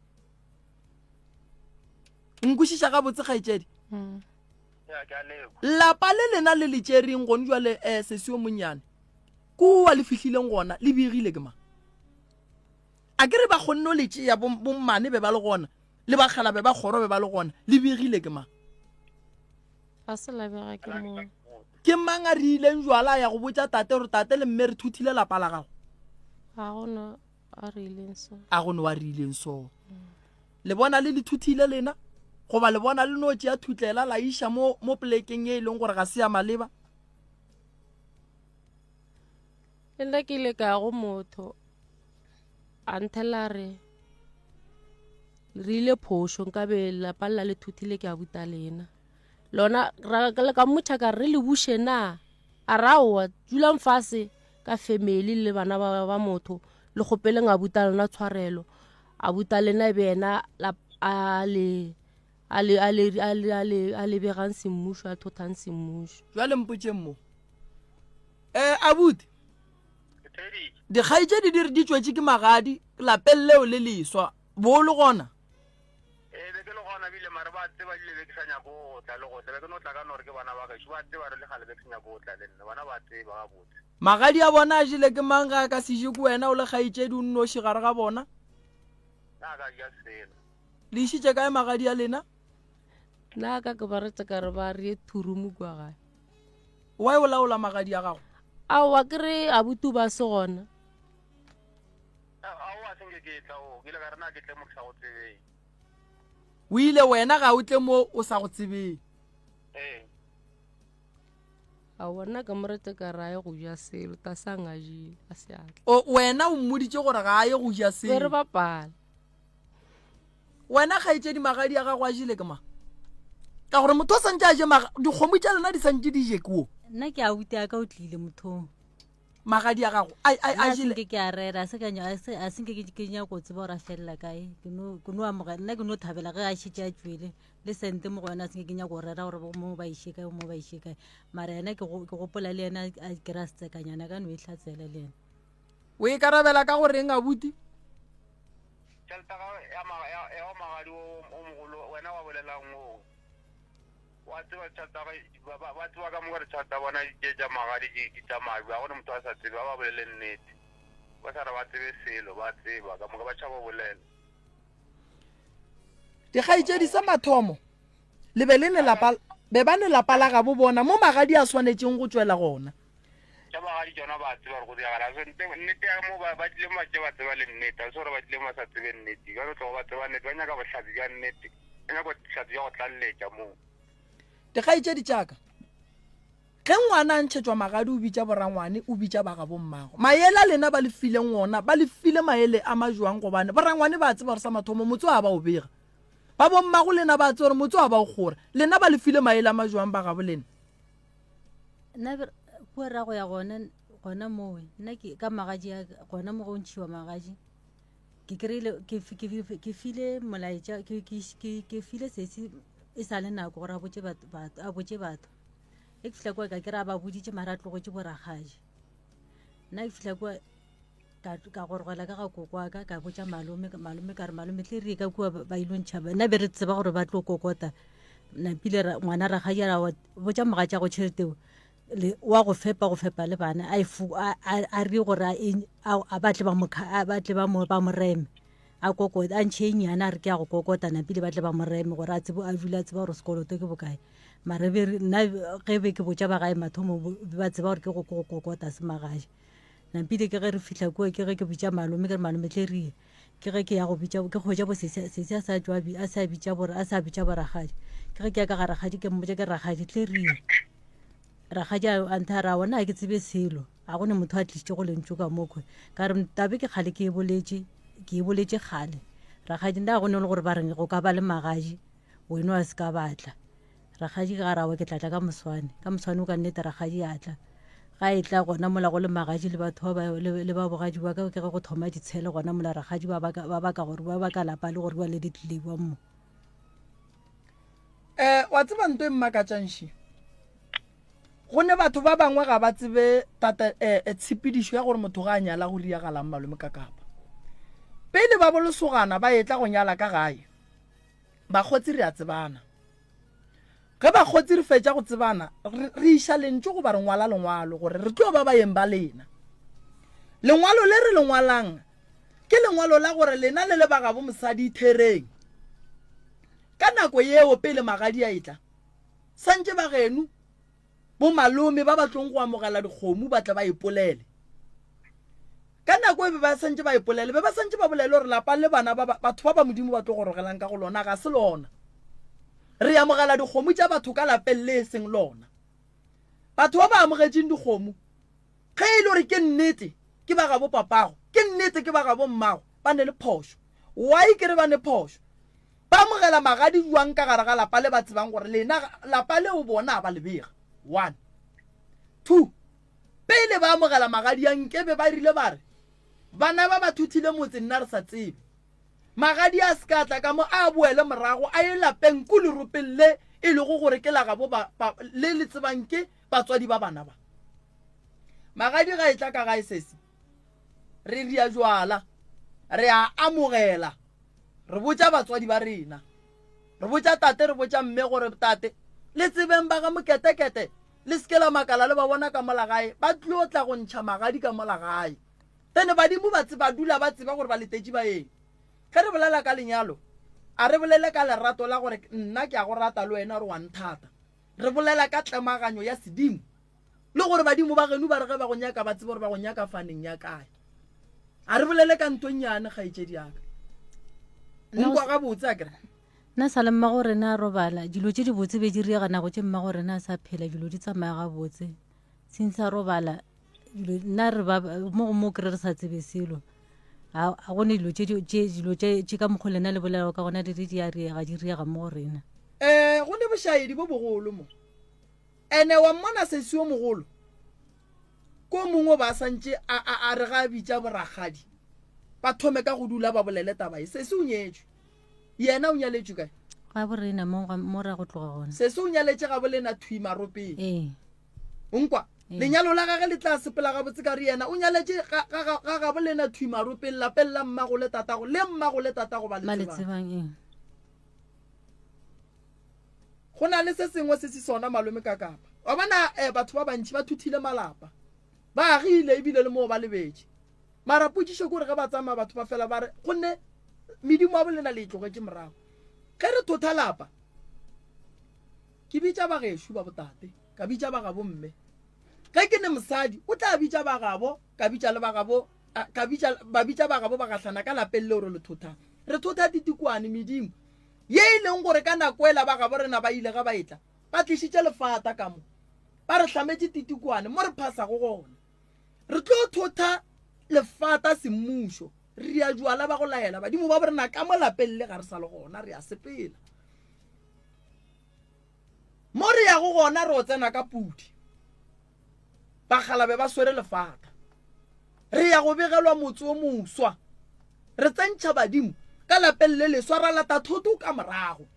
Nkwešiša gabotse kgaetšedi? Mm. Lapa le lena le le tšereng gone jwale eh sesi yo monnyane kua le fihlileng gona le begile ke mang? A ke re ba kgonne go le tšea, bommane be ba le gona, le bakgalabe ba kgoro be ba le gona, le begile ke mang? Ga se la bega ke mong. Ke mang a reileng jwala a ya go botša tate gore tate le mme re thuthile lapa la gago? Ga go no a reileng so. A go no a reileng so. Le bona le le thuthile lena goba le bona le no tšea thutlela la iša mo mo polekeng ye e leng gore ga se ya maleba? Le nna ke ile ka ya go motho a nthela re re ile phošo nkabe lapa lela le thuthile ke a buta lena lona le ka mmotšha ka re le buše na a re aowa dulang fase ka family le bana ba, ba motho le kgopeleng a buta lena tshwarelo a buta lena e be yena a le a le a le a le a le a le begang semmušo a thothang semmušo jwale mpotšeng mo eh abuti dikgaetšedi di re di tšwetše ke magadi lapeng leo le leswa bo le gona ee be ke le gona bile mare ba tseba bile be ke sa nyako go tla le go tla be ke no tla ka no re ke bana ba gešo ba tseba re le gale be ke sa nyako go tla le nna bona ba tseba gabotse magadi a bona a jele ke mang ga a ka se je ke wena o le kgaetšedi o nnoši gare ga bona na ka ja selo le išitše kae magadi a lena nna ka ke ba reta ka re ba re thurumu kwa gae Why o laola magadi a gago? Aowa ke re abuti ba se gona. Aowa se nke ke tla o ke ile ka re na ke tle mo ke sa go tsebeng. O ile wena ga o tle mo o sa go tsebeng. Ee. Aowa nna ka mo rete ka re a ye go ja selo ta sa ngajile a se a tla. O wena o mmoditše gore ga a ye go ja selo. Be re bapala. Wena kgaetšedi magadi a gago a jele ke mang? Ka gore motho o santše a je dikgomo tša lena di santše di je ke wo. Nna ke abuti a ka o tlile mothong. Magadi a gago a a jele. Ke ke a rera a se ka a se a se ke ke nyaka go tseba gore a felela kae. Ke no ke no amogela nna ke no thabela ge a šetše a tšwele le sente mo go yona a se ke nyaka go rera gore mo ba iše kae mo ba iše kae. Mara yena ke ke gopola le yena a kry-a setsekanyana ka no e hlatsela le yena. O ikarabela ka go reng abuti? Tšhelete ya gago ya ma- ya- ya wa magadi o o mogolo wena wa bolelang o wa tseba tšhelete ya gagwe ba- ba ba tseba ka moka ditšhelete tsa bona tše tša magadi di di tsamaya bjang gone motho a sa tsebe ba ba bolele nnete ba sa re ba tsebe selo ba tseba ka moka ba tšhaba go bolela Dikgaetšedi sa mathomo le be le ne lapa be ba ne lapa la gabo bona mo magadi a swanetšeng go tšwela gona. Tša bagadi tšona ba tseba gore go diragala so nte nnete ya mo ba ba tlile mo ba tše ba tseba le nnete a se gore ba tlile mo ba sa tsebe nnete jalo tlogo ba tseba nnete ba nyaka bohlatse bja nnete ba nyaka bohlatse bja go tlaleletša moo. Dikgaetšedi tša ka, ge ngwana a ntšhetšwa magadi o bitša borangwane, o bitša ba gabo mmago. Maele a lena ba le fileng ona, ba le file maele a majwang gobane borangwane ba tseba gore sa mathomo motse wa ba o bega. Ba bommago lena ba tseba gore motse wa ba o kgora. Lena ba le file maele a majwang ba gabo lena. Nna kua ra go ya gona gona mowe nna ke ka magatši a gona mo go ntšhiwa magatši ke kry-ile ke ke file molaetša ke ke ke file sesi e sa le nako gore a botše batho a botše batho e ke fihla kua ka kry-a ba boditše mara a tlogetše borakgadi nna ke fihla kua ka ka gorogela ka ga koko wa ka ka botša malome malome ka re malome tle re ye ka kua ba ilo ntšha nna be re tseba gore ba tlo kokota napile ngwana rakgadi a ra botša mogatšago tšheleteo wa go fepa go fepa le bana a e a re gore a batle ba mo ba tle ba mo ba mo reme a kokota a ntšhe e nyane a re ke ya go kokota napile ba tle ba mo reme gore a tsebe a dule a tseba gore sekoloto ke bokae mare be nna ge be ke botša ba gae mathomo ba tseba gore ke go kokota se magae Nampile ke ge re fihla kua ke ge ke bitša malome ke re malome tle re ye ke ge ke ya go bitša ke hwetša bo sesi sesi a sa tšwa a sa bitša bore a sa bitša borakgadi ke ge ke ya ka ga rakgadi ke mmotša ke re rakgadi tle re ye rakgadi a ntha ra ona a ke tsebe selo a go ne motho a tlišitše go lentšu ka mokhwe ka re tabe ke kgale ke e boletše ke e boletše kgale rakgadi nna go ne le gore ba reng go ka ba le magadi wena wa se ka batla Rakgadi ga rawa ke tla tla ka moswane. Ka moswane o ka nnete rakgadi a tla. Ga e tla gona mola go le magadi le batho ba le ba bogadi ba ka ke ge go thoma ditshele gona mola rakgadi ba baka ba baka gore ba baka lapa le gore ba le ditliwa mo. Eh wa tseba nto e mmakatšang ši. Go ne batho ba bangwe ga ba tsebe tata eh, eh tshepedišo ya gore motho ga a nyala go riagalang malome ka kapa. Pele ba bolosogana ba etla go nyala ka gae. Bakgotsi re a tsebana. Ge bakgotsi re fetša go tsebana, re, re iša lentšu goba re ngwala lengwalo gore re tlo ba baeng ba lena. Lengwalo le re le ngwalang ke lengwalo la gore lena le le ba gabo mosadi ithereng. Ka nako yeo pele magadi a etla, santše ba geno Bomalome ba ba tlong go amogela dikgomo ba tle ba ipolele. Ka nako e be ba santše ba ipolele, be ba santše ba bolele gore lapa le bana ba batho ba ba Modimo ba tlo gorogelang ka go lona ga se lona. Re amogela dikgomo tša batho ka lapeng le e seng lona. Batho ba ba amogetšeng dikgomo, ge e le gore ke nnete ke ba gabo papago, ke nnete ke ba gabo mmago, ba ne le phošo. Why ke re ba ne phošo? Ba amogela magadi bjang ka gare ga lapa le ba tsebang gore lena lapa leo bona ba le bega? One. Two, pele ba amogela magadi a nkebe ba rile ba re, Bana ba ba thuthile motse nna re sa tsebe. Magadi a se ka tla ka mo a boele morago a ye lapeng ko leropeng le e lego gore ke la gabo ba, ba, le le tsebang ke batswadi ba bana ba. Magadi ga e tla ka gae sesi, re ria jwala, re a amogela. Re botša batswadi ba rena, re botša tate, re botša mme gore, Tate, le tsebeng ba ga Moketekete, le se ke la makala le ba bona ka mola gae, ba tlo tla go ntšha magadi ka mola gae. Then badimo ba tseba dula ba tseba gore ba letetše baeng. Ge re bolela ka lenyalo, a re bolele ka lerato la gore nna ke a go rata le wena o re wa nthata. Re bolela ka tlemaganyo ya sedimo. Le gore badimo ba geno ba re ge ba go nyaka ba tsebe gore ba go nyaka faneng ya kae. A re bolele ka nto nnyane kgaetšedi ya ka. O nkwa gabotse a kere? Nna sa le mmago rena a robala, dilo tše dibotse be di riega nako tše mmago rena a sa phela, dilo di tsamaya gabotse. Since a robala, dilo nna re ba mo go mo kry re sa tsebe selo. A a go ne dilo tše dilo tše tše ka mokgo lena le bolelago ka gona di re di a riega, di riega mo go rena. Eh, go ne bošaedi bo bogolo mo. Ene wa mmona sesi yo mogolo ko mongwe o ba santše a, a, a re ga a bitša borakgadi ba thome ka go dula ba bolele taba ye. Sesi o nyetšwe. Yena o nyaletšwe kae? Ga borena mo, mo ra go tloga gona. Sesi o nyaletše ga bolena thwi maropeng. Ee. O nkwa? Ee. Lenyalo la gage le tla sepela gabotse ka re yena o nyaletše ga, ga, ga, ga gabo lena thwi maropeng lapeng la mmago le tatago le mmago le tatago ba le Ba le tsebang. tsebang, ee. Go na le se sengwe se se sona malome ka kapa. Wa bona eh, batho ba bantši ba thuthile malapa. Ba agile ebile le moo ba lebetše. Mara potšišo ke gore ge ba tsamaya batho ba fela ba re gonne medimo ya bolena le e tlogetše morago. Ge re thotha lapa, ke bitša bagešo ba botate, ka bitša ba gabo mme. Ge ke ne mosadi, o tla bitša ba gabo, ka bitša le ba gabo, ka bitša, ba bitša ba gabo ba gahlana ka lapeng leo re le thothang. Re thotha titikwane, medimo, ye e leng gore ka nako ela ba gabo rena ba ile ga ba etla, ba tlišitše lefata ka mo, ba re hlametše titikwane mo re phasago gona. Re tlo thotha lefata semmušo, re ya jwala ba go laela badimo ba borena ka mo lapeng le ga re sa le gona, re a sepela. Mo re yago gona re o tsena ka pudi. Bakgalabe ba swere lefata. Re ya go begelwa motse o moswa. Re tsentšha badimo ka lapeng le leswa ra lata thoto ka morago.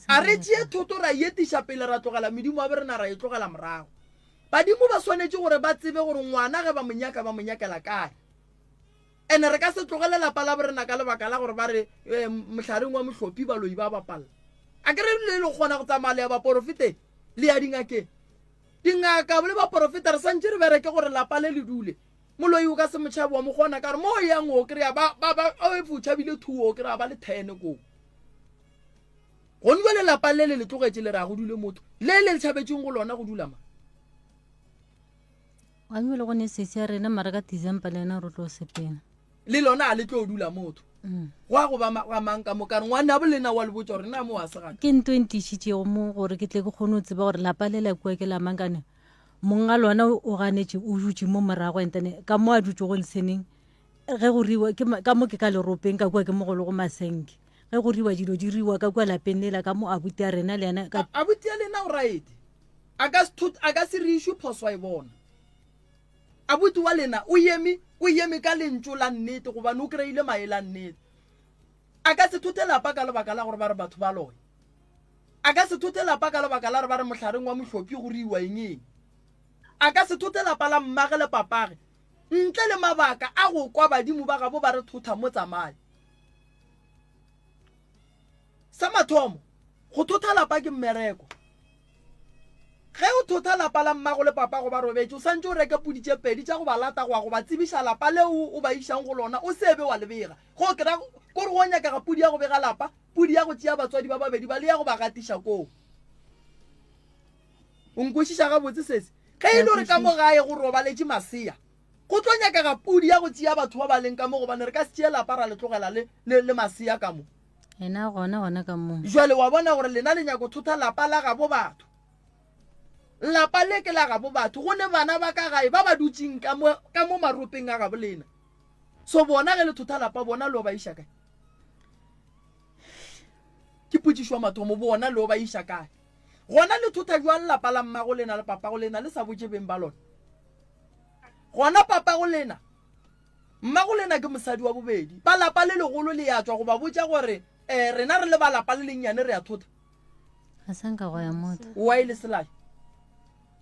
A re tšee thoto ra e etiša pele ra tlogela medimo wa borena ra e tlogela morago. Badimo ba swanetše gore ba tsebe gore ngwana ge ba mo nyaka ba mo nyakela kae. Ene re ka se tlogele lapa la borena ka lebaka la gore ba re eh, mohlareng wa mohlopi baloi ba bapalla. A ke re le le kgona go tsamaya le ya baporofeteng le ya dingakeng. Dingaka le baporofeta re santše re bereke gore lapa le le dule. Moloi o ka se motšhabe wa mo kgona ka gore mo o yang o kry-a ba ba ba o efe o tšhabile thuo o kry-a ba le thene koo. Gone jwale lapa le le le tlogetše le re a go dule motho le le le tšhabetšeng go lona go dula mang. Wa le go ne sesi ya rena mara ka December le yena re tlo sepela. Le lona a le tlo dula motho. Mm. Go a go ba ga mang ka mo ka re ngwana bo lena wa le botša gore na mo wa segaka. Ke nto e ntišitšego mo gore ke tle ke kgone go tseba gore lapa le la kua ke la mang kane mong a lona o ganetše o dutše mo morago entene ka mo a dutšego ntsheneng ge go riwa ke ka mo ke ka leropeng ka kua ke mogolo go masenke ge go riwa dilo di riwa ka kua lapeng lela ka mo abuti a rena le yena ka abuti ya lena o right A ka se thot, a ka se re išwe phoso a e bona. Abuti wa lena o eme, o eme ka lentšu la nnete gobane o kry-ile maele a nnete. A ka se thothe lapa ka lebaka la gore ba re batho ba loya. A ka se thothe lapa ka lebaka la gore ba re mohlareng wa mohlopi go riwa eng eng. A ka se thothe lapa la mmage le papage ntle le mabaka a go kwa badimo ba gabo ba re thotha mo tsamaye. Sa mathomo, go thotha lapa ke mmereko. Ge o thotha lapa la mmago le papago ba robetše, o santše o reke pudi tše pedi tša go ba lata go ya go ba tsebiša lapa leo o ba išang go lona, o se be wa le bega. Go ke ra ko re go nyakega pudi ya go bega lapa, pudi ya go tšea batswadi ba babedi ba le ya go ba gatiša koo. O nkwešiša gabotse sesi? Ge e le gore ka mo gae go robaletše masea, go tlo nyakega pudi ya go tšea batho ba ba leng ka mo gobane re ka se tšee lapa ra le tlogela le, le, le masea ka mo. Yena gona gona ka mo. Jwale wa bona gore lena le nyako thotha lapa la gabo batho. Lapa le ke la gabo batho, go ne bana ba ka gae ba ba dutšeng ka mo, ka mo maropeng a gabo lena. So bona ge le thotha lapa bona le o ba iša kae? Ke potšišo ya mathomo, bona le o ba iša kae? Gona le thotha bjang lapa la mmago lena le papago lena le sa botše beng ba lona? Gona papago lena Mmago lena ke mosadi wa bobedi. Ba lapa le legolo le ya tšwa go ba botša gore eh, rena re le ba lapa le lennyane re a thota. Ga sa nka go ya motho. Why le se la ya?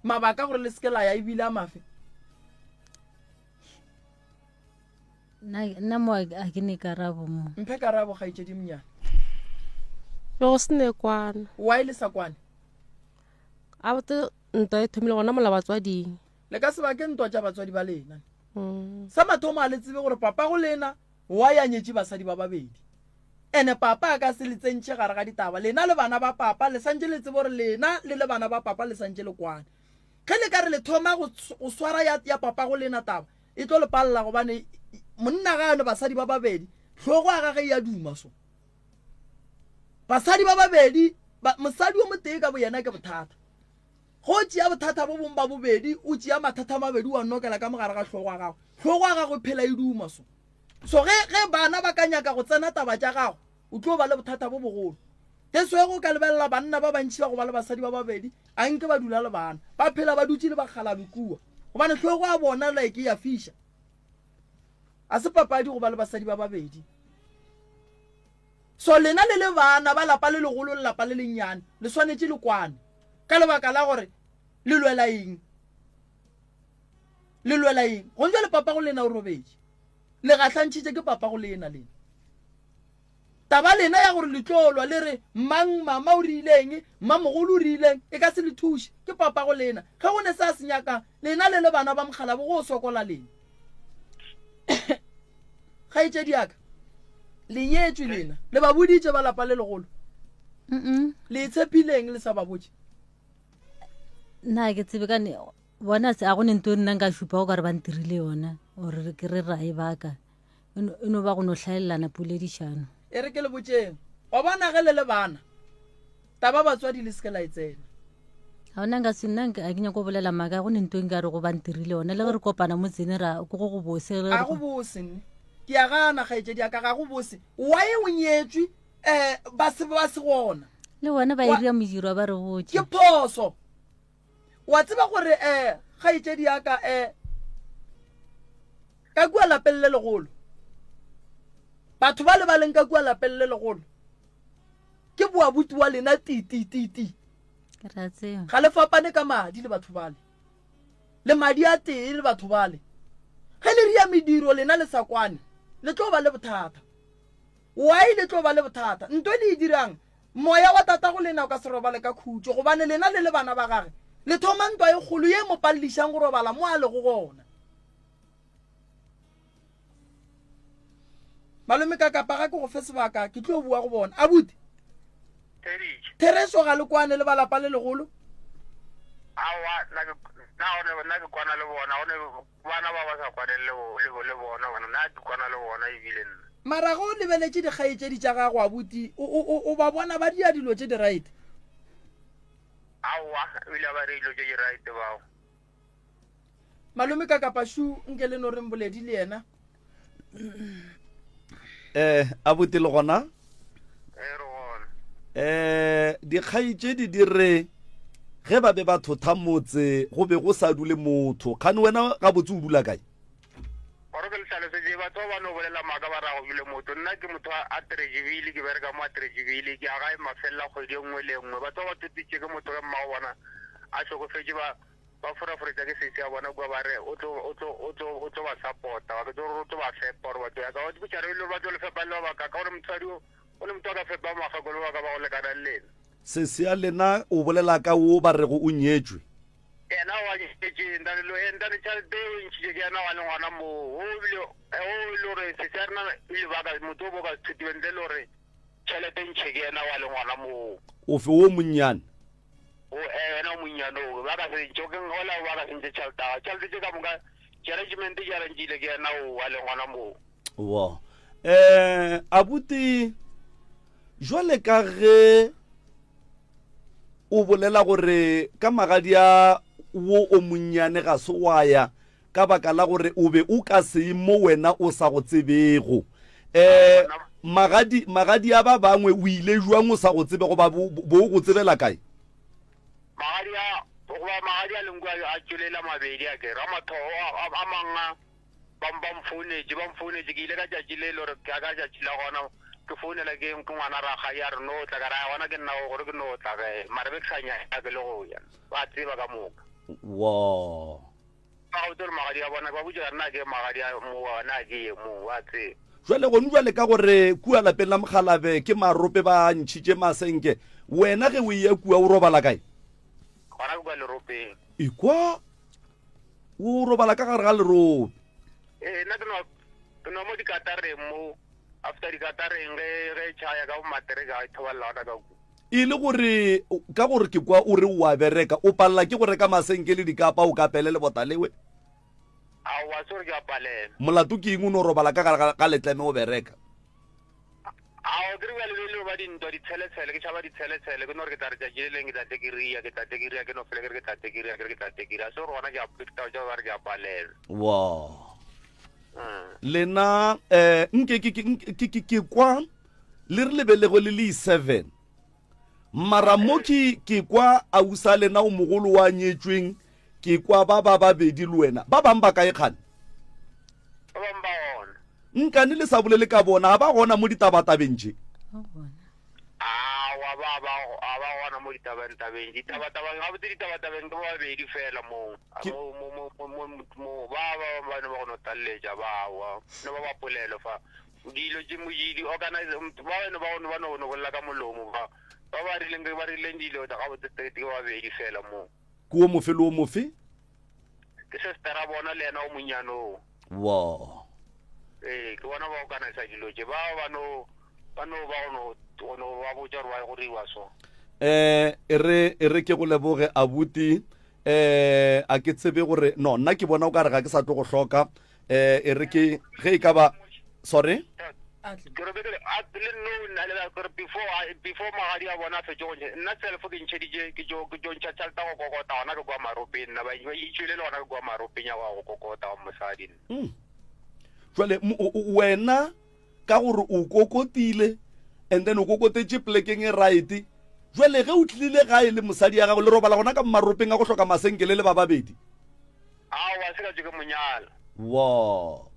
Mabaka gore le se ke la ya ebile a mafe? Nna nna mo a ke ne karabo mo. Mphe karabo kgaetšedi monyane. Be go se ne kwano. Why le sa kwane? A bote ntwa e thomile gona mola batswading. Le ka se bake ntwa tša batswadi ba lena. Sa mathomo a le tsebe gore papa go lena why a nyetše basadi ba babedi. Ene papa a ka se le tsentšhe gare ga ditaba. Lena le bana ba papa le santše le tsebe gore lena le le bana ba papa le santše le kwane. Ge le ka re le thoma go, go swara ya, ya papa go lena taba e tlo le palela gobane monna ga a ne basadi ba babedi hlogo ya gage e a duma so. Basadi ba babedi, ba, mosadi o motee ka boyena ke bothata. Ge o tšea bothata bo bongwe ba bobedi, o tšea mathata a mabedi wa nokela ka mogare ga hlogo ya gago. Hlogo ya gago e phela e duma so. So ge, ge bana ba ka nyaka go tsena taba tša gago, o tlo ba le bothata bo bogolo. That's why ge o ka lebelela banna ba bantši ba go ba le basadi ba babedi, a nke ba dula le bana. Ba phela ba dutše le bakgalabe kua. Gobane hlogo ya bona like e a fiša. A se papadi go ba le basadi ba babedi. So lena le le bana ba lapa le legolo le lapa le lennyane, le swanetše le kwane. Ka lebaka la gore le lwela eng? Le lwela eng? Gong jwale papago lena o robetše. Le gahlantšhitše ke papago lena lena. Taba lena ya gore le tlo lwa le re mang mama o rileng, mmamogolo o rileng, e ka se le thuše. Ke papago lena. Ge go ne se a se nyakang, lena le le bana ba mokgalabo go sokola lena. Kgaetšedi ya ka, le nyetšwe lena, le ba boditše ba lapa le legolo. Le itshepileng le sa ba botše? Nna ke tsebe ka bona a go ne nto nna nka šupa go ka re ba ntirile yona gore ke re rae baka e no ba go no hlaelelana poledišano. E re ke le botšeng, wa bona ge le le bana, taba batswadi le se ke la e tsena. Ga ona nka se nna a ke nyako go bolela maaka go ne nto nka re go ba ntirile yona le ge re kopana mo tsene ra ko go go bose. Ga go bose nne ke a gana kgaetšedi ya ka ga go bose. Why o nyetšwe um ba se ba se gona? Le bona ba ira modiro ba re botše. Ke phoso. Wa tseba gore um kgaetšedi ya ka um ka kua lapeng le legolo batho ba le ba leng ka kua lapeng le legolo ke boabuti wa lena ti ti ti ti. Ga le fapane ka madi le batho bale, le madi a tee le batho bale. Ge le ria mediro lena le sa kwane, le tlo ba le bothata. Why le tlo ba le bothata? Nto le e dirang, moya wa tatago lena o ka se robale ka khutšo, gobane lena le le bana ba gage, le thoma ntwa e kgolo ye mo palelišang go robala mo a lego gona. Malome ka kapa ga ke go fe sebaka ke tlo bua go bona. Abuti. Therešo ga le kwane le ba lapa le legolo? Aowa, nna ke nna gone nna ke kwana le bona gone bana ba ba sa kwane le le le bona gona nna ke kwana le bona ebile nna. Mara ge o lebeletše dikgaetšedi tša gago abuti o o o ba bona ba dia dilo tše di right? Aowa, ebile ga ba dire dilo tše di right bao. Malome ka kapa shu nke le no reng boledi le yena. Eh, abuti le gona? Eh, re gona. Eh, dikgaetšedi di re ge ba be ba thotha motse go be go sa dule motho. Kgane wena gabotse o dula kae? Gore ke le hlalosetše batho ba ba no bolela maaka ba ra go dule motho. Nna ke motho a Trejiville, ke bereka mo a Trejiville, ke ya gae mafelela kgwedi e nngwe le e nngwe. Batho ba ba thotitše ke motho ge mmago bona a hlokofetše ba Ba foraforetša ke sesi ya bona kua ba re o tlo, o tlo, o tlo, o tlo ba support-a, ba ke tlo gore o tlo ba fepa gore ba tlo ya ka. Wa botša re e le gore ba tlo le fepa le ba baka, ka gore mosadi o, o le motho a ka fepa makgakolo ba ka ba go lekana le lena. Sesi ya lena o bolela ka wo ba rego o nyetšwe. Yena o a nyetše, ntane lo, ntane tšhelete eo e ntšhitše ke yena wa le ngwana moo. O bile, o e le gore sesi ya rena e le baka, motho o bo ka se thutiwe ntle le gore tšhelete e ntšhe ke yena wa le ngwana moo. Ofe wo monnyane? O yena o monnyane o ba ka se tšokeng ola ba ka sentše tšhelete ya tšhelete tše ka moka arrangement di arrangile ke yena o a leng gona moo. Wa eh abuti jwale ka ge o bolela gore ka magadi a wo o monnyane ga se wa ya ka baka la gore o be o ka se mo wena o sa go tsebego um magadi magadi a ba bangwe o ile jwang o sa go tsebe goba bo o go tsebela kae? Magadi a goba magadi a leng kua a tšwelela mabedi a ke ra matho a mang a ba ba mfounetše ba mfounetše ke ile ka tšatši le le gore ka ka tšatši la gona ke founela ke ke ngwana rakgadi a re no tla ka ra gona ke nna gore ke no tla ge mara be ke sa nyake le go ya ba tseba ka moka. Wa. Ba gabotse gore magadi a bona, ba botša ka re na ke magadi a mo, na ke ye mo, ba tseba. Jwale gonu jwale ka gore kua lapeng la mokgalabe ke marope ba ntšhitše masenke, wena ge o eya kua o robala kae? Gona ke kua leropeng. Ekwa o robala ka gare ga lerope. Ee, nna ke nwa ke nwa mo dikatareng mo, after dikatareng ge ge e tšhaya ka bo matereka e thobalela gona ka kua. E le gore ka gore ke kwa o re o a bereka, o palela ke go reka masenke le dikapa o kapele lebota lewe? Aowa, se gore ke a palela. Molato ke eng o no robala ka gare ga letleme o bereka? Aowa, ke re bjale be e le ba dintwa, ditsheletshele, ke tšhaba ditsheletshele, ke no re ke tla re tšatši le leng ke tla tle ke ria, ke tla tle ke ria, ke no fele ke re ke tla tle ke ria, ke re ke tla tle ke ria, se gore gona ke a ditaba tša ba re ke a palelwa. Wa. Lena eh nke ke ke ke ke kwa le re lebelego le le 7 mara mo ke ke kwa ausa lena o mogolo wa nyetšweng ke kwa ba ba babedi le wena ba bang ba kae kgane ba bang ba gona nkane le sa bolele ka bona ga ba gona mo ditabatabeng tše awa ba ba a ba gona mo ditabatabeng ditabatabeng gabotse ditabatabeng ke ba babedi fela mo mo mo mo mo mo ba ba ba ne ba go no tlaleletša ba wa ne ba ba polelo fa Dilo tše di organize ba beno ba ba no no bolela ka molomo ba ba ba rileng ba rileng dilo gabotse straight ke ba babedi fela mo. Ke o mofe le o mofe? Ke sestera bona le yena o monnyane o. Wa. Ee, ke bona ba organize dilo tše ba ba no ba no ba go no go no ba botša gore ba go diriwa so. Eh, e re e re ke go leboge abuti. Eh a ke tsebe gore no nna ke bona o ka re ga ke sa tlo go hloka eh e re ke ge e ka ba sorry ke re beke a le no nna le gore before before magadi a bona fetse go nna self ke ntšheditše ke jo ke jo ntšha tšhelete go kokota gona ke kwa maropeng nna ba itšwele le gona ke kwa maropeng ya go kokota wa mosadi nna hmm. jwale wena ka gore o kokotile and then o kokotetše plekeng e right jwale ge o tlile gae le mosadi ya gago le robala gona ka maropeng a go hloka masenkele le ba babedi aowa se ka tšo ke monyala wa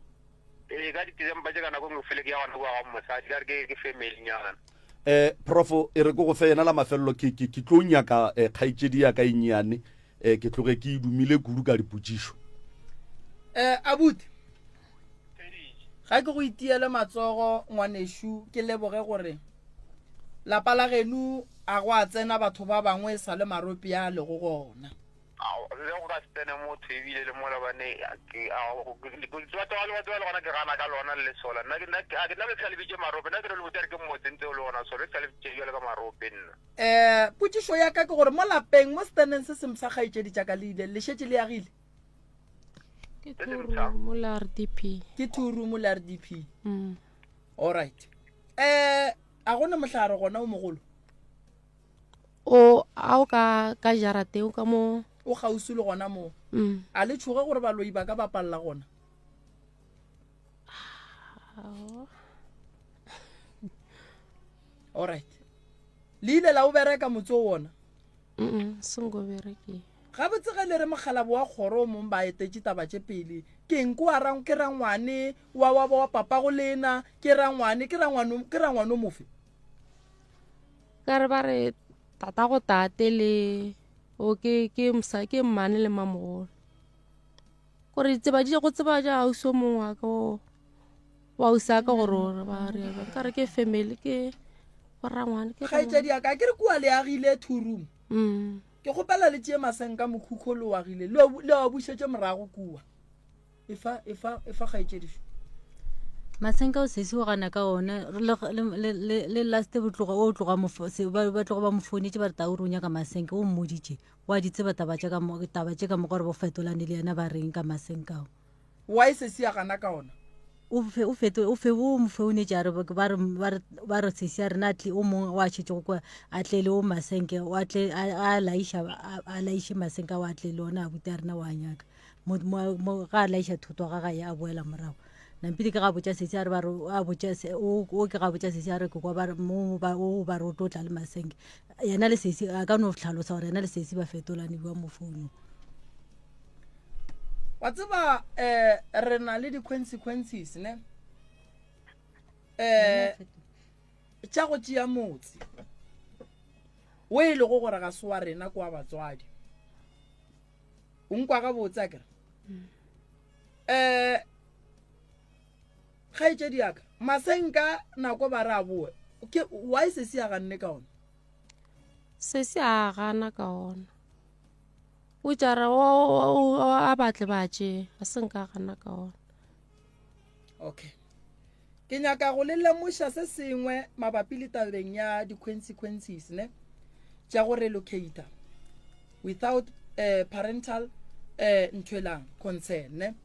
ee ka di-december tše ka nako nngwe fele ke ya gona kua ga mosadi ka re ke ke family nyana eh profo e re ke go fe yena la mafelelo ke ke ke tlo nyaka eh, kgaetšedi ya ka e nnyane eh ke tloge ke e dumile kudu ka dipotšišo eh abuti ga ke go itiele matsogo ngwanešu ke leboge gore lapa la genu a go a tsena batho ba bangwe sa le marope a lego gona le go ka se tsene motho ebile le mola bane batho ba le gona ke gana ka lona le lesola nna nna ke sa le bitše marope nna ke re le botsa re ke motse ntse o le gona solo ke sa le bitše jale ka marope nna um potšišo ya ka ke gore mo lapeng mo seteneng se sengwe sa kgaetšedi tša ka le ile le šetše le agile ke two room le rdp ke two room le rdp mm. all right um a gone mohlare gona o mogolo O a o ka ka jarateng o ka mo o kgauswi le gona moo mm. a le tšhoge gore baloi ba ka bapalela gona alright le ile la o bereka motse o ona sengo bereke gabotse ge le re mokgalabo wa kgoro o mong ba etetše taba tše pele ke eng ke wa ke rangwane wa wa wa papa go lena ke rangwane ke rangwane ke rangwane o mofe Ka re ba re tata go tate le o ke ke mosa ke mmane le mamogolo. Gore tseba di go tseba ja ausi o mongwe wa ka o wa ausi a ka gore o re ba re ba ka re ke family ke go rangwane ke kgaetšedi ya ka ke re kua le agile two room mm. ke kgopela le tšee masenka mokhukho le o agile le a bušetše morago kua Efa, efa, efa kgaetšedišo. Masenka o sesi o gana ka ona le, le, le last botloga o tloga mo ba ba tloga ba mo founetše ba re tau re o nyaka masenke o mmoditše wa di tseba taba tša ka mo taba tše ka mo gore bo fetolane le yena ba reng ka masenka ao Why sesi a gana ka ona? O fe o feto o fe o mo founetše a re ba re ba re ba re sesi a rena a tle o mongwe wa šetšego kwa a tle le o masenke o a tle a a laiša a laiše masenka o a tle le ona a buti a rena wa nyaka Mo, mo, mo, ga a laiša thoto ga gae a boela morago nampile ke ga botša sesi a re ba re a botša se o o ke ga botša sesi a re ke kwa ba re mo ba o ba re o tlo tla le masenke yena le sesi a ka no hlalosa gore yena le sesi ba fetolane bua mo founung wa tseba um re na le di-consequences ne um tša go tšea motse o e lego gore ga se wa rena kwa batswadi O nkwa gabotse a kere? Um kgaetšedi ya ka masenka nako ba re a boe ke why sesi a ganne ka ona sesi a gana ka ona o tšara a batle ba tše a se nka gana ka ona okay Ke nyaka go le lemoša se sengwe mabapi le tabeng ya di-consequences ne tša go relocata without uh, parental uh, nthwelang concern ne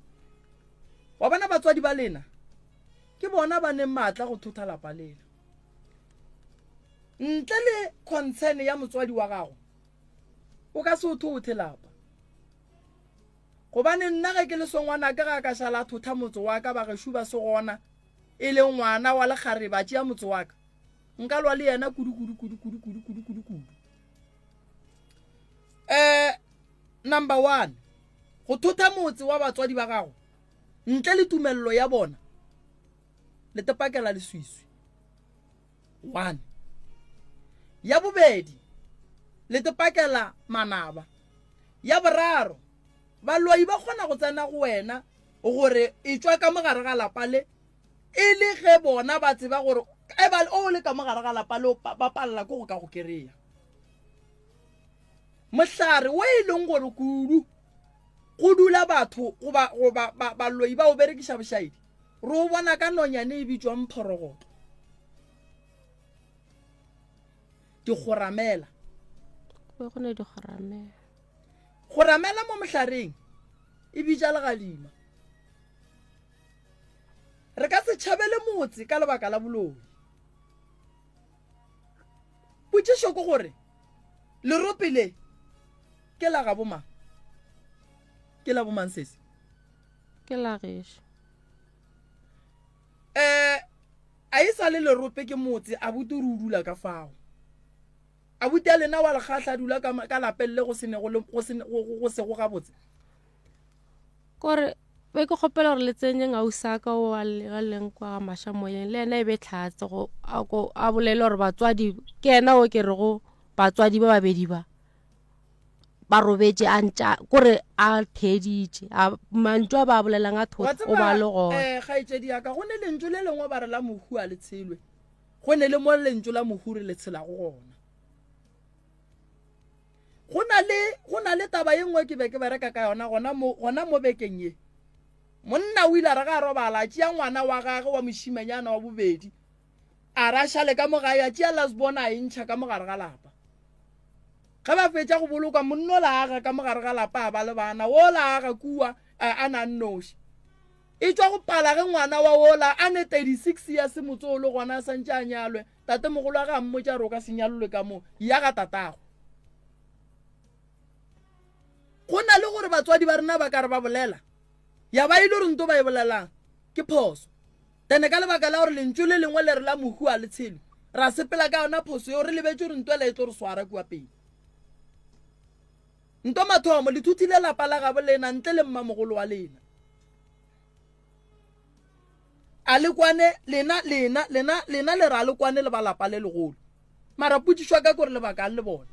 wa bona batswadi ba lena ke bona ba neng maatla go thotha lapa lena ntle le concern ya motswadi wa gago o ka se o thothe lapa Gobane nna ge ke le songwanake ga a ka šala a thotha motse wa ka, bagešo ba se gona, e le ngwana wa lekgarebe a tšea motse wa ka, nka lwa le yena kudu kudu kudu kudu kudu kudu kudu kudu. Eh, number one, go thotha motse wa batswadi ba gago ntle le tumelelo ya bona le tepakela leswiswi. One. Ya bobedi, le tepakela manaba. Ya boraro, baloi ba kgona go tsena go wena gore e tšwa ka mogare ga lapa le e le ge bona ba tseba gore e ba o le ka mogare ga lapa le ba palela ke go ka go kereya. Mohlare wo e leng gore kudu go dula batho goba goba baloi ba o berekiša bošaedi re o bona ka nonyane e bitšwang phorogoto. Dikgoramela. Go be go ne dikgoramela. Go ramela mo mohlareng e bitša legadima. Re ka se tšhabele motse ka lebaka la boloi. Potšišo ke gore lerope le ke la gabo mang? Ke la bomang sesi? Ke la gešo. Eh a e sa le lerope ke motse abuti o re o dula ka fao. Abuti a lena wa lekgahla a dula ka, ka lapeng le go se nego le go se go, go sego gabotse. Kore be ke kgopela gore le tsenye ngausaka o a leng kwa ga maša moyeng le yena e be tlhatse go a ko a bolele gore batswadi ke yena o ke rego batswadi ba babedi ba ba robetše a ntša kore a theeditše a mantšu a ba bolelang a Wa thotse o ba tseba le gona eh kgaetšedi ya ka go ne lentšu le lengwe ba re la mohu a le tshelwe. Go ne le mo lentšu la mohu re le tshelago gona. Go na le go na le taba ye nngwe ke be ke bereka ka yona gona mo gona mo bekeng ye. Monna o ile a re ga a robala a tšea ngwana wa gagwe wa mošimenyana wa bobedi a ra šale ka mo gae a tšea last born a e ntšha ka mo gare ga lapa. Ge ba fetša go boloka monna o la aga ka mo gare ga lapa a ba le bana o la aga kua a na nnoši. E tšwa go pala ge ngwana wa wola a ne 36 years motse o le gona a santše a nyalwe, tatemogolo wa ge a mmotša a re o ka se nyalolwe ka mo, ya ga tatago. Go na le gore batswadi ba rena ba ka re ba bolela, ya ba e le gore nto ba e bolelang ke phoso. Then ka lebaka la gore lentšu le lengwe le re la mohu a le tshelwe, ra sepela ka yona phoso yeo re lebetše gore nto ela e tlo re swara kua pele. Nto mathomo, le thuthile lapa la gabo lena ntle le mmamogolo wa lena. A le kwane lena, lena, lena, lena le ra le kwane le ba lapa le legolo. Mara potšišo ya ka kore lebakang le bona.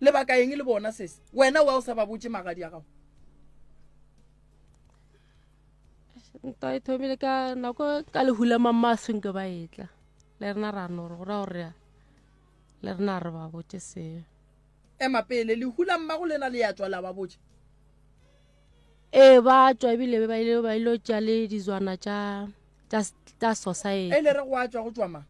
Lebaka eng le bona sese? Wena wa o sa ba botše magadi a gago. Ntwa e thomile ka nako ka lehu la mamma a senke ba etla. Le rena ra no re go ra gore Le rena re ba botše seo. Ema pele, lehu la mmago lena le ya tšwa la ba botša? Ee, ba tšwa ebile ba ile ba ile tša le dizwana tša tša tša society. E le re go a tšwa go tšwa mang?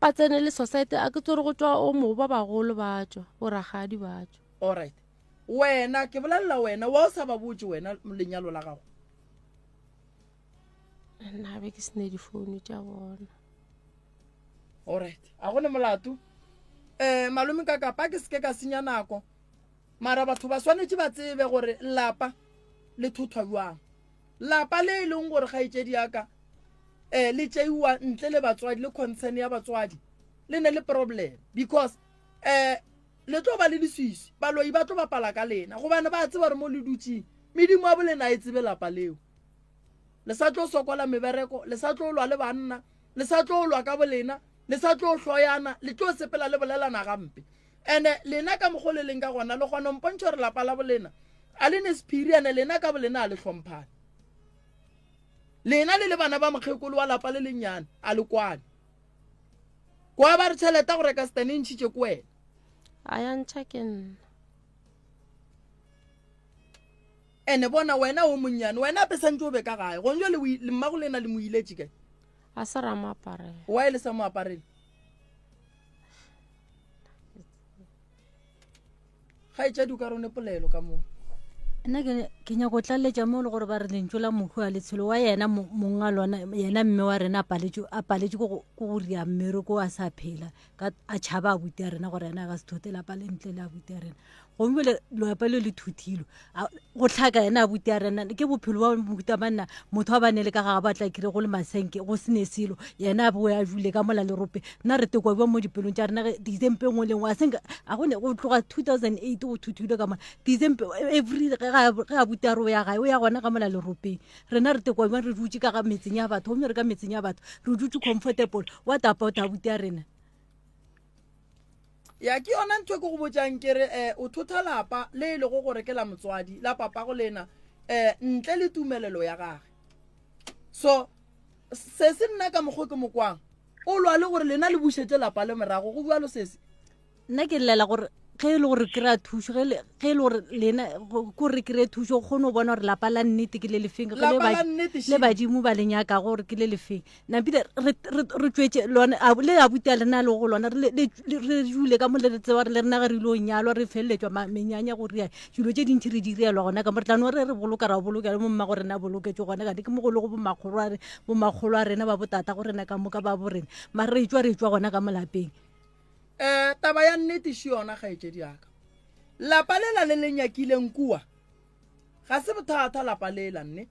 Ba tsene le society a ke tsore go tšwa o mo ba bagolo ba tšwa, bo rakgadi ba tšwa. All right. Wena ke bolelela wena wa o sa ba botše wena lenyalo la gago. Nna be ke sene difounu tša bona. Alright, a go ne molato. Eh malome ka kapa ke seke ka senya nako. Mara batho ba swanetše ba tsebe gore lapa le thothwa bjang. Lapa le e leng gore kgaetšedi ya ka eh le tšeiwa ntle le batswadi le concern ya batswadi le ne le problem because eh le tlo ba le leswiswi baloi ba tlo bapala ka lena gobane ba tseba gore mo le dutšeng medimo ya bolena e tsebe lapa leo Le sa tlo sokola mebereko, le sa tlo lwa le banna, le sa tlo lwa ka bolena, le sa tlo hloyana, le tlo sepela le bolelana gampe. Ene lena ka mokgo le leng ka gona, le kgona mpontšha gore lapa la bolena a le ne sephiri, ene lena ka bolena a le hlomphane. Lena le le bana ba mokgekolo wa lapa le lennyane, a le kwane. Kwa ba re tšhelete go reka setene e ntšhitše ko wena. A ya ntšha ke nna. Ene bona wena o monnyane, wena ape santse o be ka gae. Gong jwale le mmago lena le mo iletše kae? A se ra mo aparela. Why le sa mo aparele? Kgaetšadi o ka rone polelo ka moo. Nna ke ke nyako tlaleletša mo le gore ba re lentšu la mohu a letshelo wa yena mong a lona yena mme wa rena a paletše a paletše ko go ria mmereko a sa phela ka a tšhaba abuti a rena gore yena a ka se thote lapa le ntle le abuti a rena gomme bjale lapa le le thuthilwe go hlaka yena abuti a rena ke bophelo ba mohuta banna motho a ba ne le ka ga ba tla kry go le masenke go sene selo yena a boe a dule ka mola lerope nna re tekwa bjang mo dipelong tša rena ge december nngwe le nngwe a senka a go ne go tloga 2008 go thuthilwe ka mola december every ge abuti a re o ya gae o ya gona ka mola leropeng rena re tekwa bjang re dutse ka ga metseng ya batho gomme re ka metseng ya batho re dutse comfortable what about abuti a rena Ya ke yona ntho e ke go botšang ke re um o thotha lapa le e lego gore ke la motswadi la papago lena um ntle le tumelelo ya gage. So se se nna ka mokgwa ke mokwang o lwa le gore lena le bušetše lapa le morago go bjalo sese. Nna ke llela gore. Ge e le gore kry-a thušo, ge le, ge e le gore lena, go- ko re kry-e thušo, o kgone go bona gore lapa la nnete ke le lefeng, ge le Lapa ba- la nnete, le Sheila. badimo ba le nyakago gore ke le lefeng. Napile re, re, re tšwetše lona, a, le abuti a lena le go lona, re le, le, le, re dule ka mo le re tseba gore le rena ge re ile go nyalwa, re feleletšwa ma-, menyanya go ria, dilo tše dintši re di direlwa gona ka mo, re tla no re re boloka ra bolokela mo mmago rena a boloketšwe gona, kante ke mo go lego bomakgolo a re, bomakgolo a rena ba botatago rena ka moka ba bo rena, mara re tšwa, re tšwa gona ka mo lapeng. Um taba ya nnete še yona kgaetšedi yaka lapa lela le le nyakileng kua ga se bothata lapa lela nne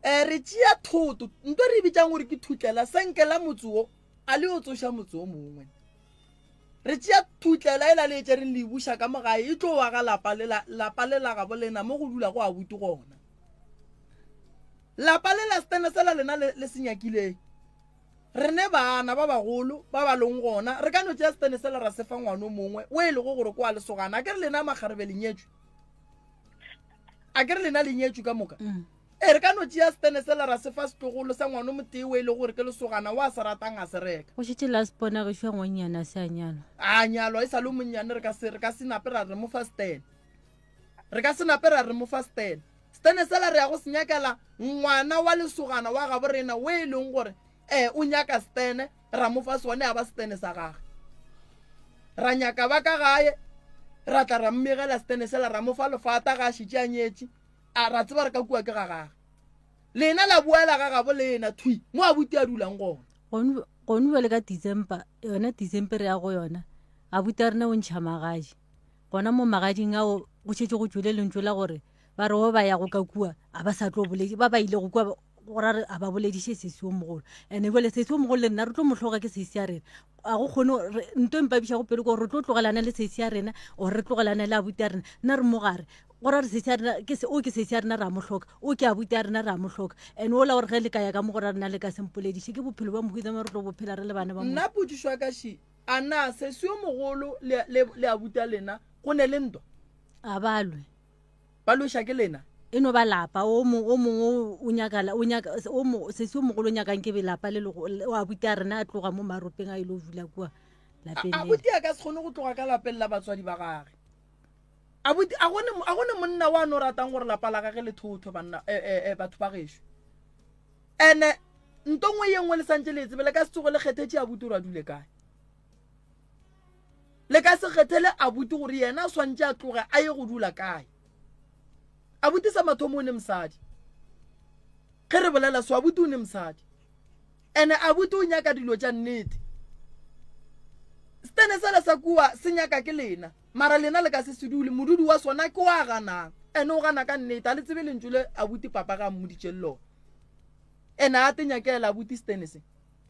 um re tšea thoto nto re e bitsang gore ke thutlela senke la motse wo a le yo tsoša motse o mongwe re tšea thutlela e la le etšereng le e buša ka mogae e tlo wa ga lapa lela lapa lela gabo lena mo go dula go abuti gona lapa lela setene sela lena le, le se nyakileng Re ne bana ba bagolo ba ba leng gona, re ka no tšea setene sela ra se fa ngwana o mongwe o e lego gore ke wa lesogana. A ke re lena makgarebe le nyetšwe? A ke re lena le nyetšwe ka moka? Mm. Ee, re ka no tšea setene sela ra se fa setlogolo sa ngwana o motee o e lego gore ke lesogana o a se ratang a se reka. Go šetše la sepona gešo ya ngwannyane a se a nyalwa. A nyalwa e sa le o monnyane re ka se re ka se nape ra re mo fa setene. Re ka se nape ra re mo fa setene. Setene sela re ya go se nyakela ngwana wa lesogana wa gabo rena o e leng gore um o nyaka setene, ra mo fa sone ya ba setene sa gage. Ra nyaka ba ka gae, ra tla ra mmegela setene sela, ra mo fa lefata ga a šetše a nyetše, a ra tseba re ka kua ke ga gage. Lena la boela ga gabo lena thwi mo abuti a dulang gona. Gone bjale ka December, yona December re ya go yona, abuti a rena o ntšha magadi. Gona mo magading ao go šetše go tšwele lentšu la gore ba re ba ba yago ka kua a ba sa tlo boledi, ba ba ilego kua go ra re a ba bolediše sesi o mogolo. Ene jale sesi o mogolo le nna re tlo mo hloka ke sesi ya rena, a go kgone nto e mpabišago pelo ke gore re tlo tlogelana le sesi ya rena or re tlogelane le abuti ya rena. Nna re mo gare go ra re sesi ya rena ke se, o ke sesi ya rena re a mo hloka, o ke abuti ya rena re a mo hloka. Ene ola gore ge le ka ya ka mo go ra rena le ka se mpolediše, ke bophelo bja mohuta mang re tlo bo phela re le bana ba motho. Nna potšišo ya ka še, A na sesi yo mogolo le, le, le abuti a lena go ne le ntwa? A ba lwe. Ba lweša ke lena? E no ba lapa, o mong, o mongwe o, o nyaka, o nyaka, o mo, sesi yo mogolo o nyakang ke be lapa le lego, o abuti a rena a tloga mo maropeng a ile go dula kua lapeng A, abuti a ka se kgone go tloga ka lapeng la batswadi ba gage. Abuti, a gone, a gone monna wa no ratang gore lapa la gage le thothwe banna, e, e, e, batho ba gešo. Ene nto nngwe ye nngwe le santše le e tsebe, le ka se tsoge le kgethetše abuti gore a dule kae. Le ka se kgethele abuti gore yena a swantše a tloge a ye go dula kae. Abuti sa mathomo o ne mosadi. Ge re bolela so abuti o ne mosadi. Ene abuti o nyaka dilo tša nnete. Stene sela sa kua se nyaka ke lena. Mara lena le ka se se dule, modudi wa sona ke wa ganang. Ene o gana ka nnete, a le tsebe lentšu le abuti papa ga a mmoditšeng lona. Ene a te nyakela abuti stene se.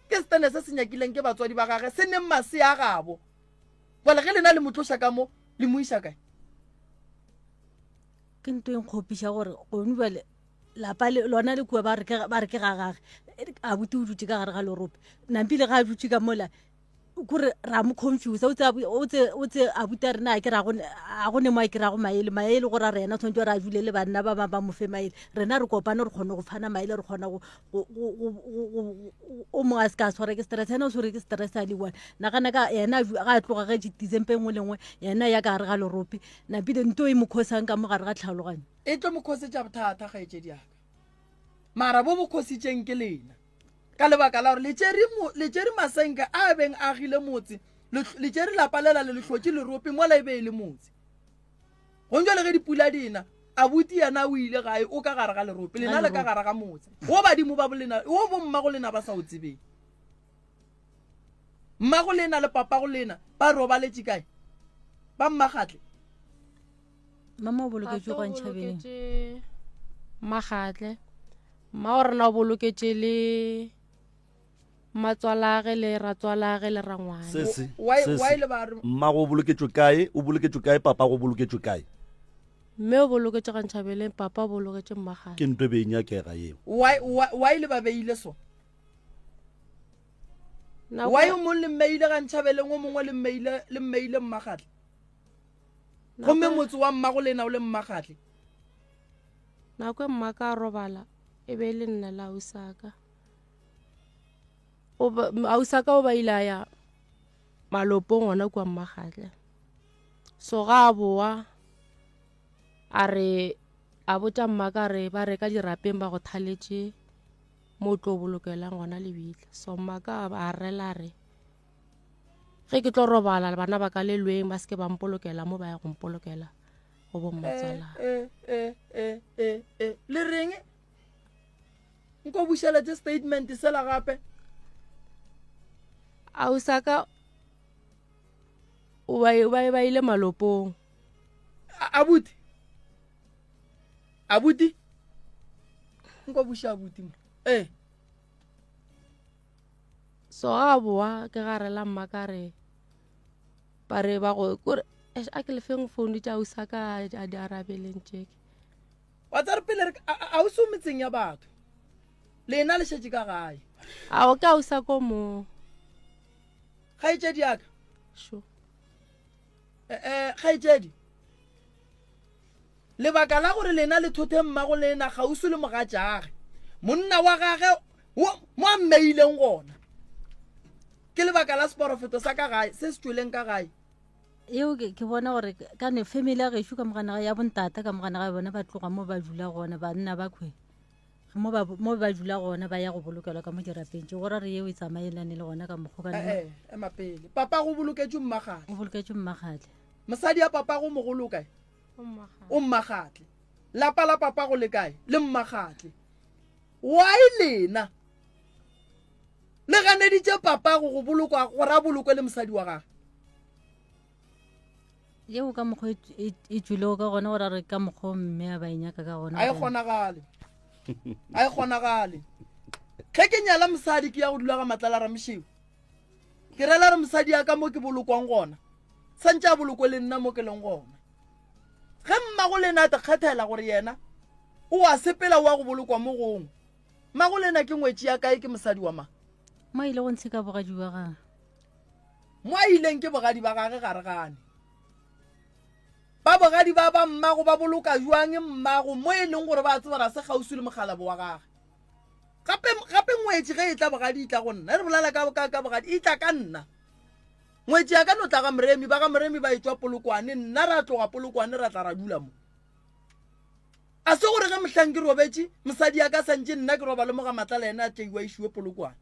Ke stene se se nyakileng ke batswadi ba gage, se neng masea a gabo. Bjale ge lena le mo tloša ka mo, le mo iša kae? Ke nto e nkgopiša gore gone bjale lapa le lona le kua ba re ke ba re ke ga gage. Abuti o dutše ka gare ga lerope. Nampile ga a dutše ka mola kore ra mo confuse o tse o tse o tse abuti a rena a ke ra go a go ne mo a ke rago maele maele gore a re yena tshwanetse gore a dule le banna ba bang ba mo fe maele rena re kopane re kgone go fana maele re kgona go o mongwe a se ka tshwara ke stress yena o tshwere ke stress a le one nagana ka yena ga a tloga ge december e nngwe le nngwe yena ya ka gare ga lerope napile nto e mo khosang ka mo gare ga tlhaloganyo e tlo mo khosetša bothata kgaetšedi yaka mara bo bo khositšeng ke lena Ka lebaka la gore le tšere, le tšere masenke a beng a agile motse, le tšere lapa lela le le hlotše lerope mola e be e le motse. Gong jwale ge dipula di ena, abuti yena o ile gae, o ka gare ga lerope, lena le ka gare ga motse. Wo badimo ba bolena, wo bommago lena ba sa o tsebeng. Mmago lena le papago lena ba robaletše kae? Ba mmagatle. Mama o boloketšwe gwa Ntšhabeleng. Magatle. Mma wa rena o boloketše le mmatswalage le ratswalage le rangwane. Sese, Why, sese. why le ba re Mmago o boloketšwe kae? O boloketšwe kae? Papago o boloketšwe kae? Mme o boloketše ga Ntšhabeleng, papa o boloketše Mmagale. Ke nto e be e nyakega yeo. why, why, why le ba beile so? Nako- Why o mong le mmeile ga Ntšhabeleng o mongwe le mmeile le mmeile Mmagatle? nako- Gomme motse wa mmago lena o le Mmagatle. Nako e mmaka a robala e be e le nna le ausaka. O ba, ausaka o ba ile a ya malopong gona kua Mmagatle. So ga a boa a re a botša mma ka re ba re ka dirapeng ba go thaletše mo o tlo bolokelang gona lebitla. So mma ka a rela re ge ke tlo robala bana ba ka le lweng ba seke ba mpolokela mo ba ya go mpolokela go bo mmatswala. Eh eh eh eh eh le reng nko bušeletše statement sela gape. Ausaka o ba ba ba ile malopong. Abuti. Abuti. Nko buša abuti mo. Eh. So ga boa ke ga rela mma ka re ba re ba go kore a ke lefeng phone tša ausaka a di arabeleng tšeke. Wa tsare pele re a o se metseng ya batho. Lena le šetše ka gae. A o ka o sa ko mo. Kgaetšedi ya ka. Sure. Eh, eh, kgaetšedi. Lebaka la gore lena le thothe mmago lena kgauswi le mogatšage. Monna wa gage mo a mmeileng gona. Ke lebaka la seporofeto sa ka gae se se tšweleng ka gae. Eo ke ke bona gore ka ne family ya gešo ka mogana ya bontata ka mogana ga bona ba tloga mo ba dula gona banna ba khwe mo ba mo ba dula gona ba ya go bolokelwa ka mo dirapeng tše go ra re yeo e tsamaelane le gona ka mokgo ka eh, eh, ema pele papa go boloketšwe mmagatle o boloketšwe mmagatle mosadi ya papa go mogolo kae o mmagatle lapa la papa go le kae le mmagatle why lena le ganeditše papa go go bolokwa gore a bolokwe le mosadi wa gage yeo ka mokgwa e, e, e tšwilego ka gona gore a re ka mokgwa mme a ba e nyaka ka gona a e kgonagale a e kgonagale ge ke nyala mosadi ke ya go dula ga matlala ramošeo ke rela re mosadi ya ka mo ke bolokwang gona santse a bolokwe le nna mo ke leng gona ge mmago lena a te kgethela gore yena o a sepela o a go bolokwa mo gongwe mmago lena ke ngwetši ya kae ke mosadi wa mang mo a ile go ntsheka bogadi wa gage Mo a ileng ke bogadi ba gage ga re gane. Ba bogadi ba ba mmago ba boloka jwang mmago mo e leng gore ba tseba ga se kgauswi le mokgalabo wa gage. Gape gape ngwetši ge e tla bogadi e tla go nna. Re bolela ka ka ka bogadi e tla ka nna. Ngwetši ya ka no tla ga Moremi ba ga Moremi ba etšwa Polokwane nna ra tloga Polokwane ra tla ra dula mo. A se gore ge mohlang ke robetše mosadi ya ka santše nna ke robale mo ga Matlala yena a tšeiwa išiwe Polokwane.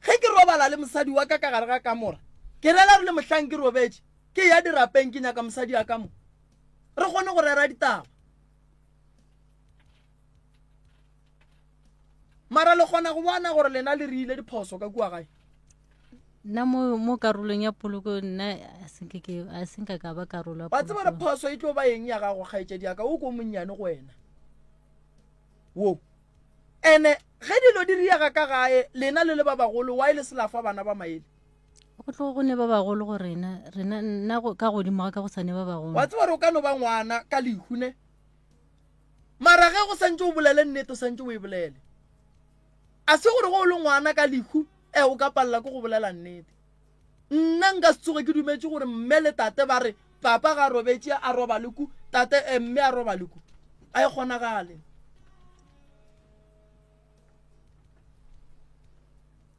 Ge ke robala le mosadi wa ka ka gare ga kamora, ke rela re le mohlang ke robetše, ke ya dirapeng ke nyaka mosadi ya ka mo. Re kgone go rera ditaba. Mara le kgona go bona gore lena le riile diphoso ka kua gae. Nna mo mo karolong ya poloko nna a senke ke a senka ka ba karolo ya Wa tseba gore phoso e tlo ba eng ya gago kgaetšedi ya ka o ko monnyane go wena. Wo. Ene ge dilo di riega ka gae, lena le le ba bagolo, why le se la fa bana ba maele? Go tlogo go ne ba bagolo go rena, rena nna ka godimo ga ka go sa ne ba bagolo. Wa tseba gore o ka no ba ngwana ka lehu ne? Mara ge go santše o bolele nnete, o santše o e bolele. A se gore ge o le ngwana ka lehu, e o ka palela ke go bolela nnete. Nna nka se tsoge ke dumetše gore mme le tate ba re papa ga robetše a robale ku, tate eh, mme a robale ku. A e kgonagale.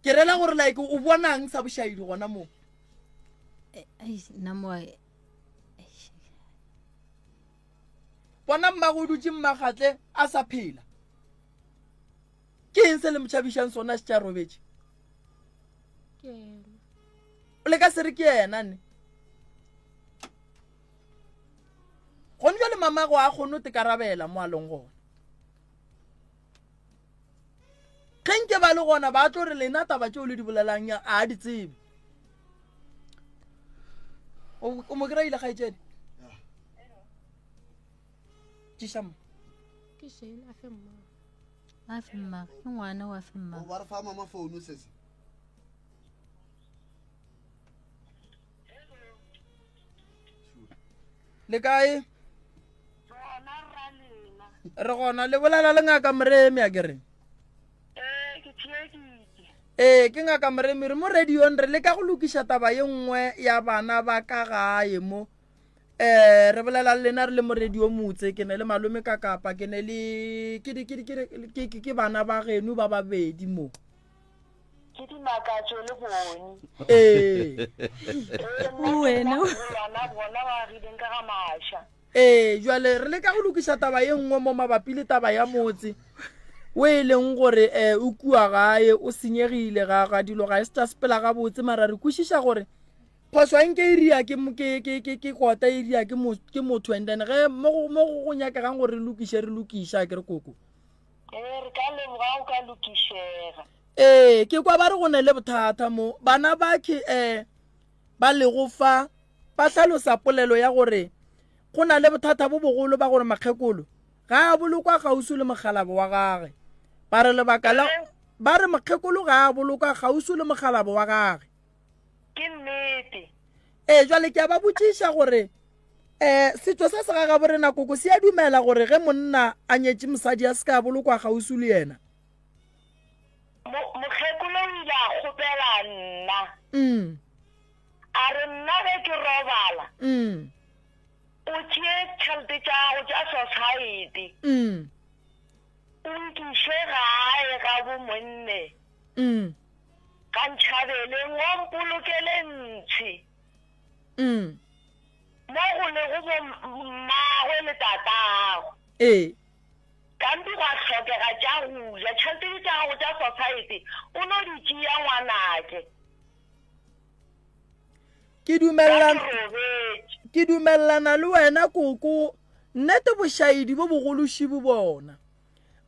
Ke rela gore like o bonang sa bošaedi gona moo? Eh, nna mo Bona mmago o dutše mmagatle a sa phela. Ke eng se le mo tšhabišang sona se tša robetše? Ke yena. O le ka se re ke yena ne? Gone jwale mamago a kgone go tekarabela mo a leng gona. Ge nke ba le gona ba tlo re lena taba tšeo le di bolelang a a di tsebe. O mo kry-ile kgaetšedi? Tšiša mo. Ke Shane a fe mma. A fe mma, ke ngwana wa fe mma. O ba re fa mama phone sese. Le kae? Re gona le bolela le ngaka Moremi a ke re. Ee, ke ngaka Moremi re mo radiong re leka go lokiša taba ye nngwe ya bana ba ka gae mo. Eh re bolela le lena re le mo radio motse ke ne le malome ka kapa ke ne le ke ke ke ke ke bana ba geno ba babedi mo. Ke dimakatšo le bone. Ee. Wena. Bona bona ba agileng ka ga maša. Ee, jwale re leka go lokiša taba ye nngwe mo mabapi le taba ya motse o e leng gore um o kua gae o senyegile ga ga dilo ga e se tša sepela gabotse mara re kwešiša gore phošo a nke e ria ke ke ke ke ke kota e ria ke ke motho and then ge mo go mo go nyakegang gore re lokiše re lokiša ke re koko Ee, re ka leboga go ka lokišega. Ee, ke kwa ba re go ne le bothata mo bana ba ke um ba lego fa ba hlalosa polelo ya gore go na le bothata bo bogolo ba gore makgekolo ga a bolokwa kgauswi le mokgalabo wa gage. Ba re lebaka la ba re mokgekolo ga a bolokwa kgauswi le mokgalabo wa gage. Ke nnete. Ee, jwale ke a ba botšiša gore um setšo se se ga gabo rena koko se a dumela gore ge monna a nyetše mosadi a se ka bolokwa kgauswi le yena? Mokgekolo o ile a kgopela nna. Mm. A re nna ge ke robala. Mm. O tšee tšhelete tša gago tša society. Mm. O nkiše gae ga bo monne. Mm. Ga ntšhabeleng o mpolokele ntshi. Mm. Mo go lego bo mmagwe le tatagwe. Ee. Kampi gwa hlokega tša go ja. Tšhelete tše tša gago tša society o no di tšea ngwanake. Ke dumelelana Ke dumelelana le wena koko. Nnete bošaedi bo bogolo šibu bona.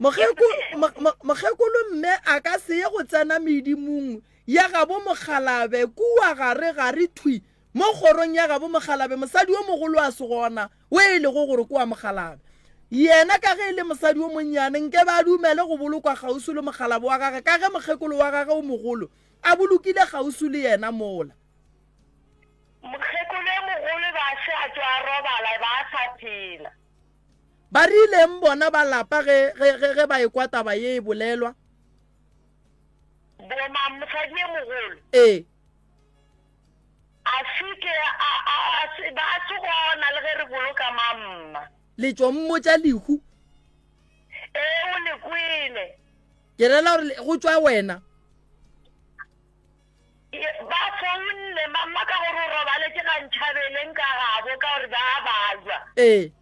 Mokgekolo mme a ka se ye go tsena medimong ya gabo mokgalabe kua gare gare thwi mo kgorong ya gabo mokgalabe mosadi yo mogolo a se gona o e lego gore ke wa mokgalabe. Yena ka ge e le mosadi yo monnyane nke ba dumele go bolokwa kgauswi le mokgalabe wa gage ka ge mokgekolo wa gage o mogolo a bolokile kgauswi le yena mola. Mokgekolo yo mogolo ba se a tšwa a robala ba sa phela. Ba rileng bona ba lapa ge, ge, ge, ge ba ekwa taba ye e bolelwa? Bomang, mosadi ye mogolo? Ee. A se ke, a, a, a se, ba se gona le ge re boloka mamma. Le tšo mmotša lehu? Ee, o le kwele. Ke rela gore go tšwa wena. Ba founne mamma ka gore o robaletše ga Ntšhabeleng ka gabo ka gore ba a babja. Ee.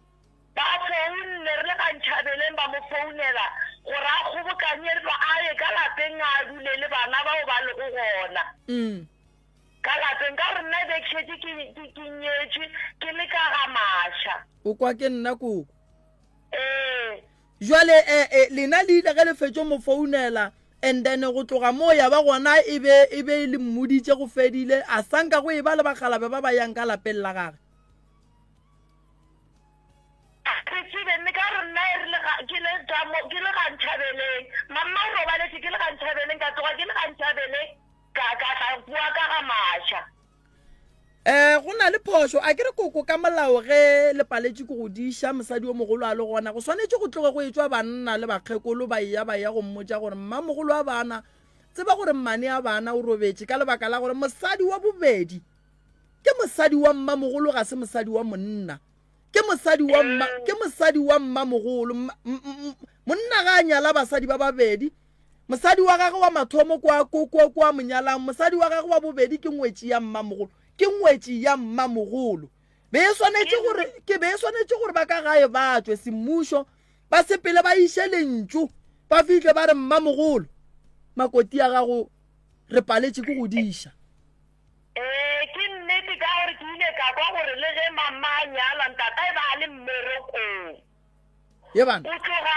Ba founne re le ga Ntšhabeleng ba mo founela gore a kgobokanye a ye ka lapeng a dule le bana bao ba lego gona. Mm. Ka lapeng ka gore nna e be ke šetše ke, ke, ke nyetšwe ke le ka ga Maša. O kwa ke nna koko. Ee. Jwale e, e, lena le ile ge le fetšo mo founela, and then go tloga moo ya ba gona e be, e be e le mmoditše go fedile, a sa nka go eba le bakgalabe ba ba yang ka lapeng la gage. Ke tsebe mme ka gore nna e rile ga, ke le ka mo, ke le ga Ntšhabeleng, mamma o robaletše ke le ga Ntšhabeleng, ka tloga ke le ga Ntšhabeleng, ka, ka tla boa ka ga Maša. Um go na le phošo a ke re koko ka molao ge le paletše ke go diša mosadi o mogolo a le gona go swanetše go tloge go etšwa banna le bakgekolo ba eya ba ya go mmotša gore mmamogolo wa bana tseba gore mmane a bana o robetše ka lebaka la gore mosadi wa bobedi ke mosadi wa mmamogolo ga se mosadi wa monna ke mosadi wa mma ke mosadi wa mmamogolo monna ga a nyala basadi ba babedi Mosadi wa gagwe wa mathomo kwa, ko, ko, kwa monyalang, mosadi wa gagwe wa bobedi ke ngwetši ya mmamogolo. Ke ngwetši ya mmamogolo. Be e swanetše gore, ke be e swanetše gore ba ka gae ba tšwe semmušo, ba sepele ba iše lentšu, ba fihle ba re mmamogolo, makoti ya gago re paletše ke go diša. Ee, ke nnete ka gore ke ile ka kwa gore le ge mama a nyalwa, ntatae ba a le mmerekong. Ye bana. O tloga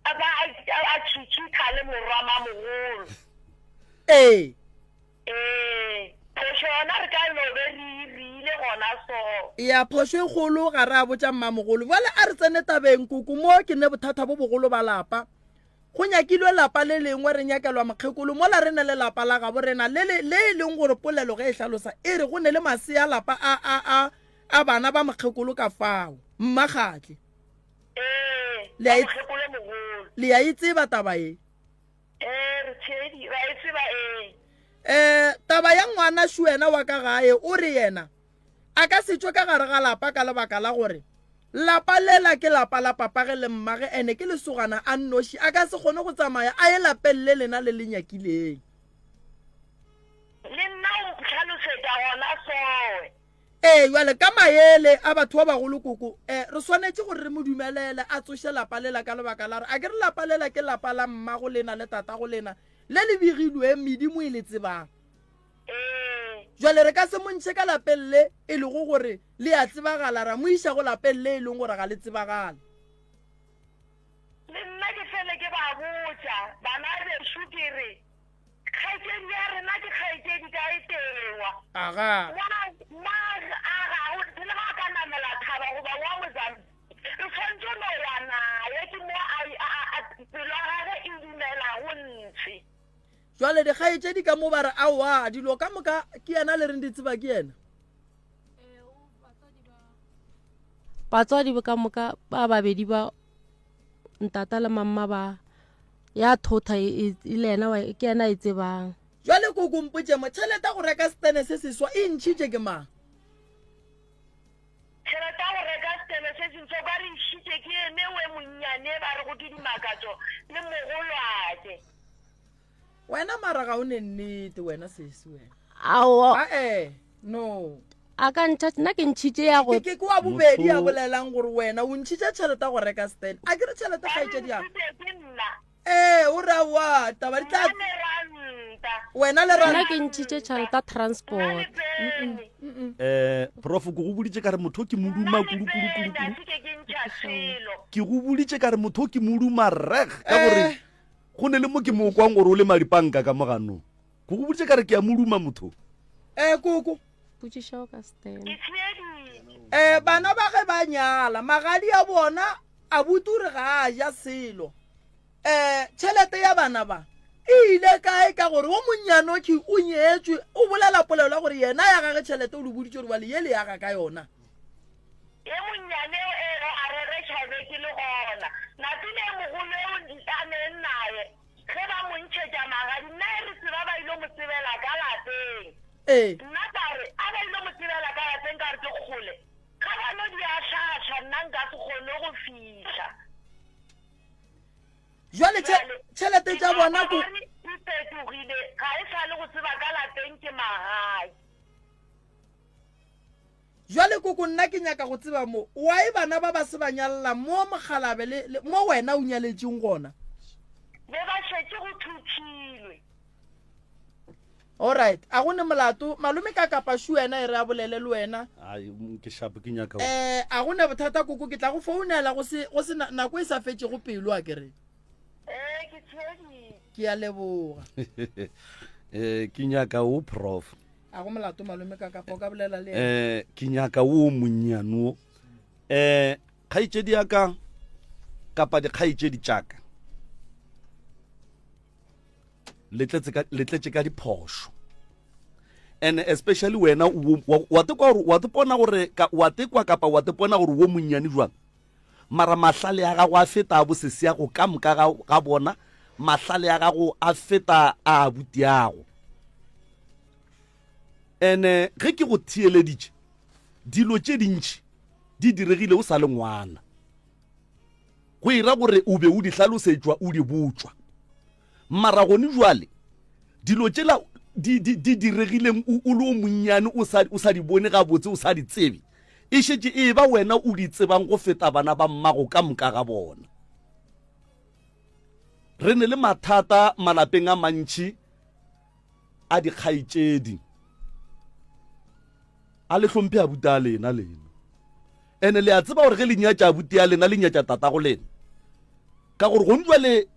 a ba a tšhitšhitha le morwa mamogolo. Ee. Ee, phošo yona re ka no be re re ile gona so. Ya phošo e kgolo ga re a botša mmamogolo. Bjale a re tsene tabeng koko mo ke ne bothata bo bogolo ba lapa. Go nyakilwe lapa le lengwe re nyakelwa mokgekolo mola re ne le lapa la gabo rena le le le e leng gore polelo ge e hlalosa e re go ne le masea lapa a a a a bana ba mokgekolo ka fao. Mmakgatle. Ee, Le a e- mokgekolo mogolo. Le a e tseba taba ye? Ee, re theedi, ra e tseba ee. Eh, taba ya ngwana Shuena wa ka gae o re yena a ka se tšwe ka gare ga lapa ka lebaka la gore lapa lela ke lapa la papage le mmage ene ke lesogana a nnoši a ka se kgone go tsamaya a ye lapeng le lena le le nyakileng. gona sowe. Ee, bjale ka maele a batho ba bagolo koko, eh, re swanetše gore re mo dumelele a tsoše lapa lela ka lebaka la gore a ke re lapa lela ke lapa la mmago lena le tatago lena le le begilweng medimo e le tsebang. Jwale re ka se mo ntšhe ka lapeng le e lego gore le a tsebagala ra mo iša go lapeng le e leng gore ga le tsebagale. Le nna ke fele ke ba botša, bana bešo ke re, Kgaetšedi ya rena ke kgaetšedi ka e tengwa. Aga. Wa, wa, aga, o le ga a ka namela thaba goba wa Mozambique, re swanetše no ya naye, ke mo a, a, a, pelo ya gagwe e dumelago ntshe. Jwale dikgaetšedi ka mo ba re, Aowa, dilo ka moka ke yena le reng di tseba ke yena. Batswadi ka moka ba babedi ba ntata le mamma ba ya thotha e, e, e le yena ke yena e tsebang. Jwale koko mpotše mo, tšhelete ya go reka setene se seswa e ntšhitše ke mang? Tšhelete ya go reka setene se seswa o ka re ntšhitše ke ene we monnyane ba rego ke Dimakatšo le mogolwake. Wena mara ga o ne nnete wena sesi wena. Aowa. Ae, no. A ka ntšha nna ke ntšhitše ya go. Ke ke wa bobedi ya bolelang gore wena o ntšhitše tšhelete ya go reka stand. A ke re tšhelete kgaetšedi ya. Ee, o re aowa taba di tla. Wena le ranta. Nna ke ntšhitše tšhelete ya transport. Eh, prof ke go boditše ka re motho ke moduma kudu kudu kudu kudu. Ke go boditše ka re motho ke moduma reg ka gore eh. Go ne le mo ke mo kwang gore o le madipanka ka mo ganong. Ke go boditše ka re ke a mo duma motho. Eh, koko. Potšišo ka Stan. Eh, bana ba ge ba nyala, magadi a bona abuti o re ga a ja selo. Eh, tšhelete ya bana ba e ile kae ka gore wo monnyane o ke o nyetšwe o bolela polelo ya gore yena ya gage tšhelete o le boditše gore bale ye le yaga ka yona. Ye monnyane eo e ge a rereša be ke le gona. Napile e mogolo eo a neng naye ge ba mo ntšhetša magadi, nna e re tseba ba ilo mo tsebela ka lapeng. Ee. Nna ka re, a ba ilo mo tsebela ka lapeng ka re ke kgole, ga ba no di ahlaahlha nna nka se kgone go fihla. Jwale tšhelete tša bona ko. E fetogile, ga e sa le go tseba ka lapeng ke magae. Jwale koko nna ke nyaka go tseba mo why bana ba ba se ba nyalla mo mokgalabe le, le mo wena o nyaletšeng gona. Be ba šetše go thuthilwe. Alright, a go ne molato malome ka kapa shu wena e re a bolele le wena. Ai ke shapo ke nyaka. Eh a go ne bothata koko ke tla go founela go se go se nako e sa fetšego pelo a ke re. Eh ke theeditše. Ke a leboga. Eh ke nyaka o prof. A go molato malome ka kapa o ka bolela le yena. Eh, ke nyaka wo monnyane wo. Eh, kgaetšedi ya ka kapa dikgaetšedi tša ka le tletse ka le tletše ka diphošo and especially wena wa te kwa gore wa te pona gore wa te kwa kapa wa te pona gore wo monnyane jwang Mara mahlale a gago a feta a bosesiago ka moka ga, ga bona, mahlale a gago a feta a abutiago. Ene ge ke go theeleditše, dilo tše dintši di diregile o sa le ngwana. Go era gore o be o di hlalosetšwa, o di botšwa. Mara gone jwale, dilo tšela di, di, di diregileng o, o le o monnyane o sa, o sa di bone gabotse, o sa di tsebe, e šetše e eba wena o di tsebang go feta bana ba mmago ka moka ga bona. Re ne le mathata malapeng a mantši a dikgaetšedi. A le hlomphe abuti a lena lena. Ene le a tseba gore ge le nyatša abuti a lena le nyatša tatago lena. Ka gore gone jwale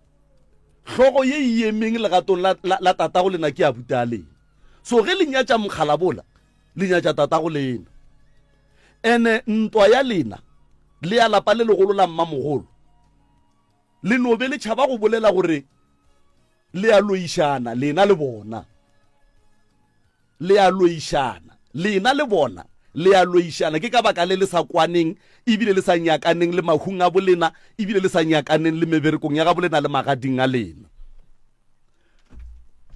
hlogo ye e emeng legatong la, la, la tatago lena ke abuti a lena. So ge le nyatša mokgalabola le nyatša tatago lena. Ene ntwa ya lena le ya lapa le legolo la mmamogolo le no be le tšhaba go bolela gore le a loišana lena le bona. Le a loišana lena le bona, le a loišana. Ke ka baka le le sa kwaneng ebile le sa nyakaneng le mahung a bolena ebile le sa nyakaneng le meberekong ya gabolena le magading a lena.